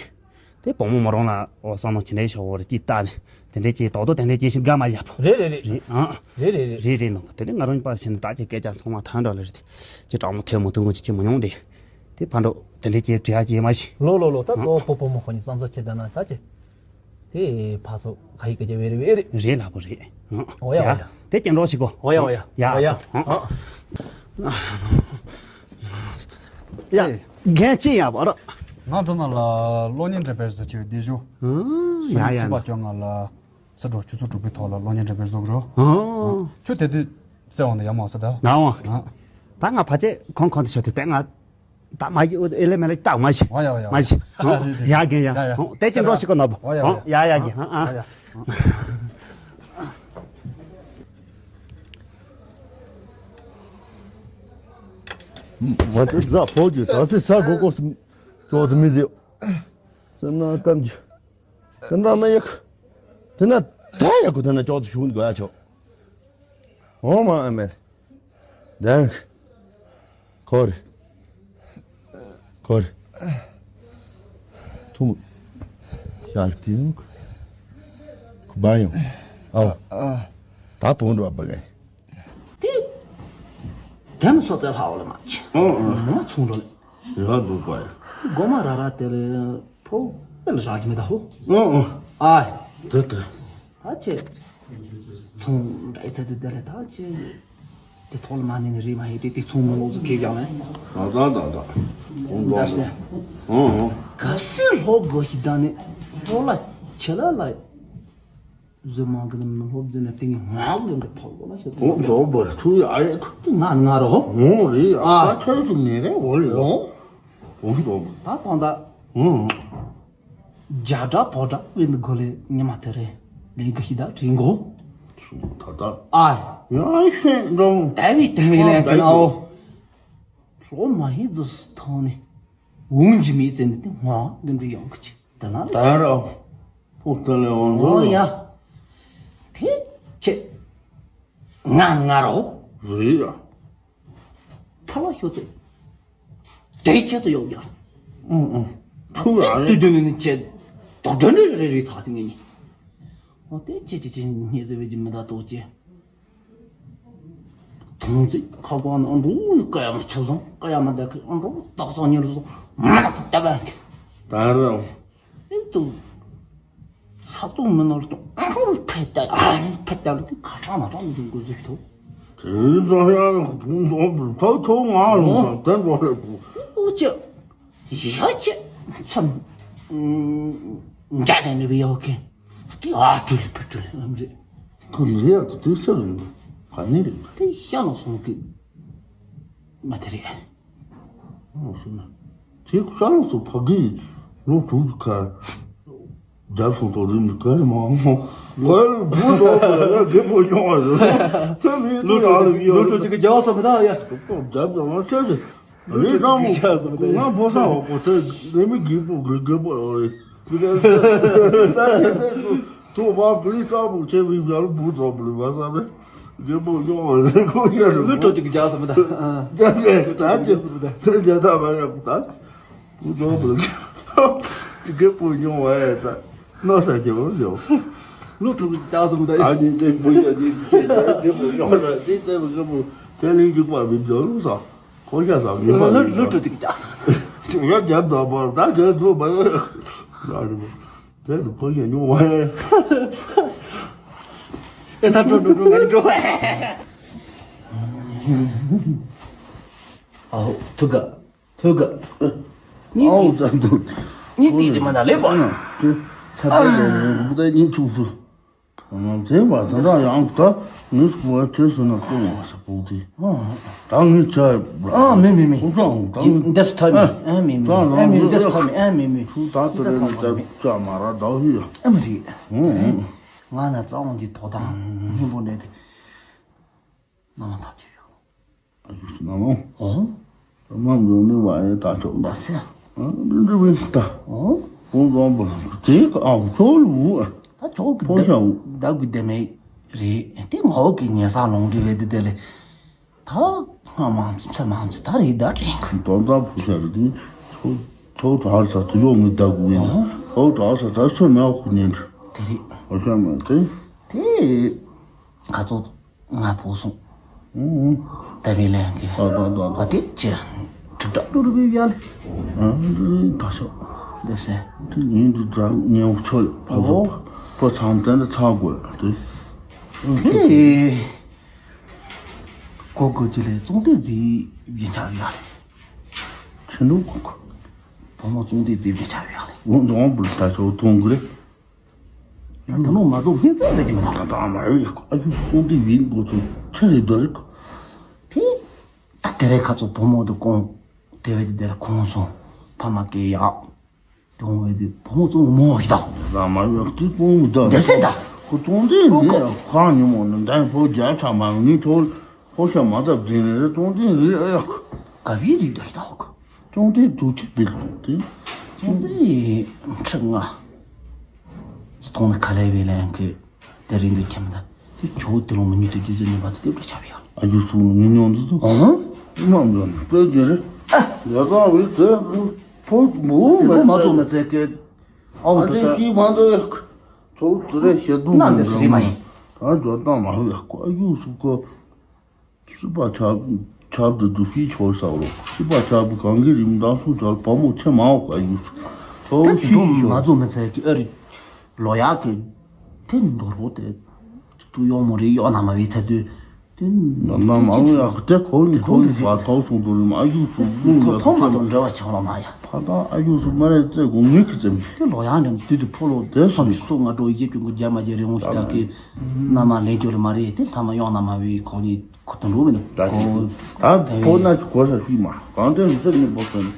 དེ་བུ་མོ་མོ་རང་ལ་ཨོ་བསམ་བློ་ཅི་འདྲའི་ཤོག་འོ་རེད་ཅི་ལྟ་ནས་དེ་འདྲའི་ཅི་དོག་དོག་དེ་འདྲའི་ཅི་ཞིག་དགའ་མ་བཞག་པོ། རེད་རེད་རེད། རེད་ཨང་། རེད་རེད་རེད། རེད་རེད་ནོ་དེ་འདྲའི་ང་རང་པར་ཕྱིན་ད་ཅི་སྐད་ཆ་ཚང་མ་ཐང་འདྲ་ལ་རེད། ཅི་གྲང་མོ་ཐལ་མོ་ཐུང་གོ་ཅི་ཅི་མ་ཡོང་དེ། དེ་ཕ་འགྲོ་དེ་འདྲའི་ཅི་བྲེལ་ཅི་མ་ཤི། ལོ་ལོ་ལོ་ད་ལོ་པོ་པོ་མོ་ཁོ་ནི་བསམ་ཚོད་ཆེ་ད་ན་ད་ཅི། དེ་ཕ་ཚོ་ཁ་ཡི་སྐད་ཆ་བེ་རེ་བེ་རེ། རེད་ལ་པོ་རེད། ཨོ་ཡ་ཨོ་ཡ། དེ་སྐྱེ་འགྲོ་ཞིག་གོ། ཨོ་ཡ་ཨོ་ཡ། ཡ་ཡ། ཡ་རྒན་ཅི་ཡ་བ་ར། ང་ཚོ་ནང་ལ་གློག་བརྙན་འགྲེམས་སྤེལ་བཟོ་བྱེད་པའི་སྡེ་ཤོག་ཡ་ཡ། ཚེས་པ་བཅོ་ལྔ་ལ་ཚེས་དྲུག་ཆུ་ཚོད་དྲུག་པའི་ཐོག་ལ་གློག་བརྙན་འགྲེམས་སྤེལ་བཟོ་གི་རོ། ཁྱོད་དེ་དུས་བཙལ་འོང་ན་ཡག་མོ་ས་ད། ང་འོང་། ད་ང་ཕལ་ཆེར་གང་གང་དུ་ཤོད་དུས་ད་ང་། ད་མ་ཡི་ཨེ་ལེ་མེ་ལེ་ཏག་མ་ཤི། ཨོ་ཡ་ཨོ་ཡ། མ་ཤི། ཨོ་ཡ་རེད་རེད། ཡ་རྒན་ཡ། ཡ་ཡ། ཨོ་དེ་ཅི་འགྲོ་ཤི་གོ་ནོ་བོ། ཨོ་ཡ་ཨོ་ཨོ་ཡ། ཡ་ཡ་རྒན་ཨ་ཨ། ཨོ་ཡ། ང་ཚོ་ཟ་ཕོ་རྒྱུ་ད་སི་ས་གོ་གོ་སི་ཅོག་ཙི་མི་ཟེ། སི་ན་སྐམ་རྒྱུ། སི་ན་མ་ཡག་དེ་ན་ད་ཡག་གོ་དེ་ན་ཅོག་ཙི་ཤུགས་འགོ་ཡ་ཆོག་ཨོ་མ་ཨ་མེ། དང་། ཁོར། ཁོར། ཐུམ། ཤར་ཏིང་། ཁུ་བ་ཡོང་། ཨའོ། ད་བོང་འགྲོ་བ་ག་དེ། དེམ་སོ་ཙེ་ལྷ་འོ་ལ་མ་ཆེ། ཨོ་ཨོ། མ་ཚུང་རོ་ལ། ར་འགྲོ་པ་ཡ། གོ་མ་ར་ར་དེ་ལ་ཕོ། དེ་ལ་ཞག་གི་མི་ད་ཧོ། ཨོ་ཨོ། ཨ། དེ་དེ། ད་ཆེ། ཚོང་འདྲ་ཡི་ཚད་དེ་དེ་ལས་ད་ཆེ། དེ་ཐོག་ལ་མ་ནི་ནི་རེད་མ་ཡིན་ཏེ་དེ་ཚོང་མི་ལོག་ཚོ་ཁེ་བྱང་ལས། ད་ད་ད་ད། འདར་སེ། ཨོ་ཨོ། གབ་སེ་ལྷོ་གོ་ཞིག་ད་ནི། ལྷོ་ལ་ཆེ་ལ་ལ། བཟོད་མང་གི་ནི་མི་ལྷོ་བཟོད་ནི་ཏིང་ངེ་ངག་གི་འདྲ་ཕོག་གོ་ལ་ཤོད། ཨོ་འདོ་བར་ཐུ་ཡ་ཡ་ཁུ། ང་ང་རོ། ངོ་རེད་ཨ། ཨ་ཁྱོད་ཚོ་ནི་རེད་འོ་ལེ་ལོ། ཨོ་འདོ་བར། ད་ཐོང་ད། ཨོ། རྒྱ་གྲ་ཐོ་གྲ་བའི་འདི་གོ་ལེ་ཉི་མ་དེ་རེད། ལས་གི་ཤི་ད་དྲིན་གོ། ད་ད། ཨ། ཡ་ཤེས་འགྲོ། ད་བི་དེ་བི་ལན་ཀན་ཨའོ། ལོ་མ་ཧི་ཛུ་སི་ཐོང་ནི། འུང་ཇི་མི་ཙེ་ནི་དེ་ང་གི་འདྲི་ཡོང་གི་ཅི། ད་ན་ད་ར། ཕུག་ཏ་ལེ་ཝང་ཨོ་ཛོ། ཡ། དེ་ཆེ། ང་ང་རོ། རེད་ཡ། ཕ་ལ་ཤོ་ཚེ། དེ་ཁྱེད་ཚོ་ཡོག་ཡ། ཨུང་ཨུང་། ཐུག་ཨ་ཡ། དུ་དུ་ནི་ནི་ཆེ། དོ་དོ་ནི་རེ་རེ་ཐག་ཏུ་ངེས་ནི། ཨོ་དེ་ཆེ་ཆེ་ཆེ་ཉེ་ཟེར་བའི་ཀྱི་མི་ད་ཏོ་ཆེ། དུང་ཚིགས་ཁ་པར་ནང་འགྲོ་ནི་ཀ་ཡ་མ་ཆུ་བཟང་ཀ་ཡ་མ་ད་ཁི་འགྲོ་སྟག་སང་ཉིན་རུ་སོང་མ་ལ་ཏུ་ཏ་བ་ཁི། ད་ར། ཨེ་ཏུ། ས་ཏུ་མི་ནོར་ཏུ་ཨ་ཧུ་ཕེ་ཏ་ཨ་ཧུ་ཕེ་ཏ་ལ་ཏི་ཁ་ཁྲ་མ་ཁྲ་མི་འདུག་གོ་ཟིག་ཏུ། དེ་རིང་ཙང་ཡང་ཁོ་བུང་ཐོག་བུ་ཐོག་ཐོག་ང་ལུང་ཐོག་དེ་འགྲོ་ལེ་བུ། ཨུ་ཅི། ཡ་ཅི། མཚམས། འཇའ་དང་ནི་བི་ཡོ་ཁེ། ཏི་ཨ་ཏུ་ལི་ཕུ་ཏུ་ལི་ཨམ་རེ། ཁོ་ལི་ཡ་ཏུ་ཏུ་ས་ལུང་ག་ནི་རེད། ཏི་ཤ་ལ་སོང་གི། མ་དེ་རེད། ཨོ་སོང་ན། དེ་ཁ་ལོ་སོ་ཕ་གི་ལོ་དྲུག་གི་ཁ། རྒྱབ་སོང་དོ་རིམ་ག་རེ་མ་འོང་། ཁོ་ལ་བུ་དོ་ལ་རྒད་པོ་ཡོང་བ་ཟེར། ཁྱོད་མི་ཚོ་ཡག་ལ་ཡོད། ལོ་དྲུག་ཅིག་གི་རྒྱབ་སོང་མི་ད་ཡ། རྒྱབ་ཡོང་ན་ཆོས་ཟེར། རི་ཀྲང་མོ་ང་བོ་ས་འོག་པོ་དེ་རེ་མི་རྒད་པོ་རྒད་པོ་ཨོ་རེད། ད་ཁྱེད་ཚོ་ཐོག་མ་པི་ལི་ཀྲང་མོ་ཆེ་བི་བ་ལ་བུ་ཚོ་པི་ལི་བ་ས་རེད། རྒད་པོ་ཡོང་བ་ཟེར་ཁོ་ཤ་རུ་ལུ་ཀྲོ་ཅིག་རྒྱག་སམ་ད། རྒྱག་གི་ད་ཅི་སུ་ད་ཚེ་རྒྱ་ད་མ་ཡག་ད། བུ་ཚོ་པི་ལི་རྒད་པོ་ཡོང་བ་ཡ་ད་ནོ་ས་རྒྱ་བོ་ཡོ། ལུ་ཀྲོ་ཅིག་རྒྱག་སམ་ད། ད་ནི་ཅིག་བུ་ཡ་ཅིག་རྒད་པོ་ཡོང་བ་ཅིག་ད་བུ་རྒད་པོ་དེ་ལིང་ཅིག་པ་མི་འཇོག་ལུ་ས། ཁོ་ཤ་ས་མི་པ་ལུ་ཀྲོ་ཅིག་རྒྱག་སམ་ད། ཡ་རྒྱབ་ད་པ་ད་ཁྱེད་ཚོ་མ་ཡ། དེ་ལ་ཕོ་ཤ་ཉོ་བ་ཡ། ཨེ་ད་འགྲོ་འགྲོ་འགྲོ་ང་འགྲོ། ཨའོ་ཐུག་ག་ཐུག་ག་ཨའོ་ཙམ་དུ། ནི་དེ་དེ་མ་ད་ལེ་པ། ཚ་པེ་ལེ་རུ་ད་ཉིན་ཚུགས་སུ། ང་ཚེ་བ་ད་ད་ཡང་ད་ངས་སྐུ་བ་ཆོས་སུ་ན་སྐུ་ངོ་ས་པོ་དེ། ད་ངས་ཆ་ཨ་མེ་མེ་མེ། ཁོང་ཚོ་ད་ངས་འདེབས་ཐ་མེ་ཨ་མེ་མེ་ཨ་མེ་འདེབས་ཐ་མེ་ཨ་མེ་མེ། ཆུ་ད་ད་ད་ད་ད་ད་མ་ར་ད་ཧུ་ཡ། ཨ་མ་རེད། ང་ན་རྩ་བོང་གི་ཐོག་དང་སྙིང་པོ་འདྲ་དེ་ནམ་ཐབས་ཀྱི་ཡོད། ཨ་ཡུ་སུ་ན་མོ། ཨོ། མམ་ཡོང་ནི་བ་ཡེ་ད་ཆོག་ད་ཚེ། ཨ་འདི་འདི་བི་ད། ཨོ། ཁོང་ཚོ་བ་དེ་ཨ་ཁོ་ལུ། ད་ཆོག་གི་ཕོ་ཤ་འུ། ད་གི་དེ་མེད་རེད་དེ་ངའོ་གི་ཉེ་ས་ལོང་འདྲི་བའི་དེ་དེ་ལས། ད་ང་མང་ཚི་ཚ་མང་ཚི་ད་རེད་ད་དྲན་གི། དོན་དག་བུ་ཤ་རེད་དེ། ཚོ་ཚོ་གྲགས་ས་དུ་ཡོང་ངི་ད་གུ་ཡིན། ཨོ། ཚོ་གྲགས་ས་ད་ཚོ་མེད་ཁུ་ཉན་དེ་རེད། ཕོ་ཤ་མ་དེ། དེ། ཁ་ཚོ། ང་བུ་སོང་། ཨུང་ཨུང་། ད་རེས་ལན་གི། ད་ད་ད་ད། ཨ་དེ་ཅི། གྲིབ་དྲག་ཏུ་རུ་བའི་ཡ་ལེ། ཨ་འདི་ད་ཤོག་འདེབས་སེ། དེ་ཉིན་དུ་ད་ཉེ་བོ་ཆོ་ལེ་ཕ་ཕ་ཨོ། ཕ་ཚང་དན་ད་ཚ་དགོས་དེ། ཧེ། གོ་གོ་ཅི་ལེ་ཙོང་ཏེ་ཛི་ཡིན་ཆ་ཡ་ལེ། ཆེ་ནུ་གོ་གོ། བུ་མོ་ཙོང་ཏེ་ཛི་ཡིན་ཆ་ཡ་ལེ། འོང་འོང་བུ་ད་ཤོག་ཐོང་གི་རེད། ད་ནོ་མ་ཚོ་ཧིན་ཙམ་རེད་ཀྱི་མི་འདུག་ད་ད་མ་ཡོད་ཡོད་ཨ་ཡུ་ཁོང་དེ་ཡིན་དགོས་ཚོ་ཆ་རེད་འདོད་རེད། དེ་ད་དེ་རེད་ཁ་ཚོ་བུ་མོ་དུ་ཀོང་དེ་བས་དེ་རེད་ཁོང་སོང་ཕ་མ་སྐད་ཡག་དེ་འོང་བས་དེ་བུ་མོ་ཚོ་མོ་ཞིག་དང་། ད་མ་ཡོད་དེ་ཀོང་མི་འདུག་འདེབས་སེ་ད། ཁོ་ཀོང་དེ་ནི་ཁ་ཉིན་མོ་ནི་འདན་ཕོ་རྒྱ་ཆ་མ་ནི་ཐོ། ཧོ་ཤ་མ་ཐབས་ལྡན་རེ་ཙོང་ཏེ་རེ་ཨ་ཡག་ག་བའི་རིགས་འདྲ་ཞིག་དག་ཙོང་ཏེ་དུ་ཅིག་པིལ་ཏེ། ཙོང་ཏེ་ཁྲི་ལྔ། ཙི་ཐོང་ནི་ཁ་ལས་བའི་ལན་གི་དེ་རིང་འདུག་ཁྱིམ་ད་དེ་ཇོ་དེ་ལོ་མི་ཉུ་དུ་ཇི་ཟི་ནི་བ་དེ་དེ་འདྲ་ཆ་བ་ཡག་ཨ་ཇུ་སུ་ནི་ཉོ་འདི་ཚོ། ཨ་ཧ། མ་འདོན་པེ་ཇེ་རེ། ཡ་ད་བི་ཏེ་ཕོ་མོ་དེ་ལོ་མ་ཐོག་ན་ཚེ་ཀེ། ཨ་བོ་ཨ་ཏེ་ཤི་མ་འདོད་ཡག་ཚོ་དེ་རེ་ཤེ་དུ་ན་འདི་སི་རི་མ་ཡིན། ད་ཇོ་ད་མ་ཧུ་ཡག་ཨ་ཇུ་སུ་ཀོ། སྲིད་པ་ཆབ་ཆབ་ཏུ་འདུ་ཤེས་ཆོག་ས་རོ། སྲིད་པ་ཆབ་གང་གི་རིམ་དང་སུ་ཆར་བ་མོ་ཆེ་མ་འོག་ག་ཡུ། ཚོ་ད་ཤི་དུ་ཤི་མ་ཆོག་ཚོ་མི་ཚེ་གི་ཨ་རི། ལོ་ཡག་གི་དེ་འདོར་ཧོ་དེ་ཏུ་གཡོག་མོ་རེ་གཡོག་ན་མ་བའི་ཚད་དུ་དེ་ནམ་ནམ་ཨ་ཡག་དེ་གོ་ནི་གོ་ནི་བ་ཐོག་སོང་དུ་རིམ་ཨ་ཡུག་སུ་ལུང་ལ་ཐོག་མ་དང་འབྲེལ་བ་ཆགས་ལ་མ་ཡ། ཕ་དང་ཨ་ཡུག་སུ་མ་རེད་ཙེ་གོ་ངུས་ཀི་ཙེ་མི་དེ་ལོ་ཡག་འདྲ་དུས་དུ་ཕོ་ལོ་དེ་སོང་ཆུ་སོ་ང་འགྲོ་ཡེ་ཀྱི་གུ་རྒྱ་མ་རྒྱ་རེ་འོང་ཞིག་ད་གི་ན་མ་ལེན་ཀྱོ་རེ་མ་རེད། དེ་ཐ་མ་གཡོག་ན་མ་བའི་གོ་ནི་ཁོ་དང་འགྲོ་མི་འདུག་ད་ཅི་ད་ཕོ་ན་ཅི་གོ་ས་ཤི་མ་གང་དེ་རུ་ཙེ་ནི་བོ་ཙེ་ནི།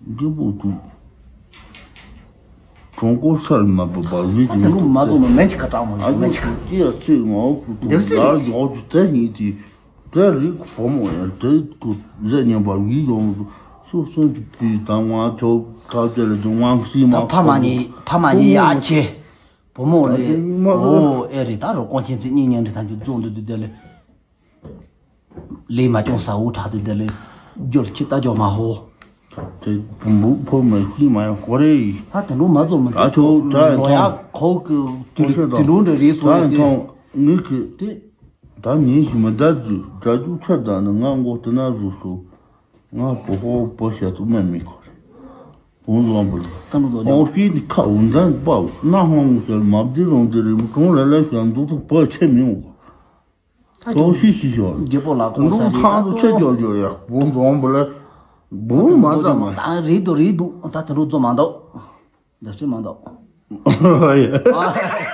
འདི་པོ་འདུག་གྲོང་ཁོ་སར་མ་བབས་པ་བི་ཨ་དེ་འདུག་མ་ཙོ་མ་མེན་ཅི་ཁ་གྲག་མ་ཨ་ཡོད་མེན་ཅི་ཁ། ཀི་ཡ་ཚེ་ངའོ་ཁུ་ཏུ་འདེབས་སེ་ལ་རེད། ཡོག་ཏུ་དེ་ཉིད་དེ་དེ་རིག་བུ་མོ་ཡ་དེ་ཁུ་རེ་ཉན་པ་བི་ཡོང་དུ་སུ་སུན་དུ་བི་དང་ང་ཁྱོ་ཁ་དེ་ལ་དུ་ངང་སི་མ་ད་ཕ་མ་གཉིས་ཕ་མ་གཉིས་ཡ་ཆེ་བུ་མོ་ལེ་ཨོ་ཨེ་རེད། ད་རོ་ཀོན་ཆེན་ཚེ་གཉིས་ཉན་རེད། ཐམས་ཅད་རྫོང་དུ་དུ་དེ་ལེ། ལས་མ་སྐྱོང་ས་འུ་དྲག་དེ་འདི་ལས་རྒྱུར་ཁྱི་ལྟ་རྒྱོ་མ་ཧོ། དེ་བུ་མོ་ཕོ་མ་ཤི་མ་ཡང་ཧོ་རེ་ཡིན། ད་དེ་འགྲོ་མ་ཚོ་མི་ད་ཁྱོད་ད་ཡིན་ལོ་ཡ་ཐོང་ཁོ་གི་དེ་ཁོ་ཤོད་དེ་དང་འགྲོ་འདྲ་རེད་ད་སོང་ཡིན་ཡོད་ཐོང་ངས་ཁི་དེ། ད་ཉིན་ཞིག་མི་ད་རྒྱུ་རྒྱ་རྒྱུ་ཆ་ད་ནི་ང་མགོ་དེ་ན་བཟོ་སོ། ང་བུ་ཧོ་བུ་ཤ་ཏུ་མ་མི་ཁོ་རེ། བོང་བཟང་བུ་ལ། ད་འགྲོ་ཚོ་ཁོང་སྐྱིད་ནི་ཁ་འུ་འདན་པ་ན་ཧོང་ཤལ་མ་བདེ་རོང་དེ་རེ་བུ་གྲོང་རེ་ལ་ཤ་འདུག་ཐུག་བུ་ཆེ་མི་འོང་། ད་ཀྱང་ཤི་ཤི་ཤོར། རྒད་པོ་ལ་གོང་ས་འདུག་རེད་ཐང་ད་དུ་ཆེ་ཀྱོག་ཀྱོག་ཡ་བོང་བཟང་བུ་ལ་བུ་མ་ད་མ། ད་རེད་དོ་རེད་འདུག་ད་དེ་འགྲོ་ཚོ་མ་འདུག་འདབ་ཆེ་མ་འདུག་ཨ།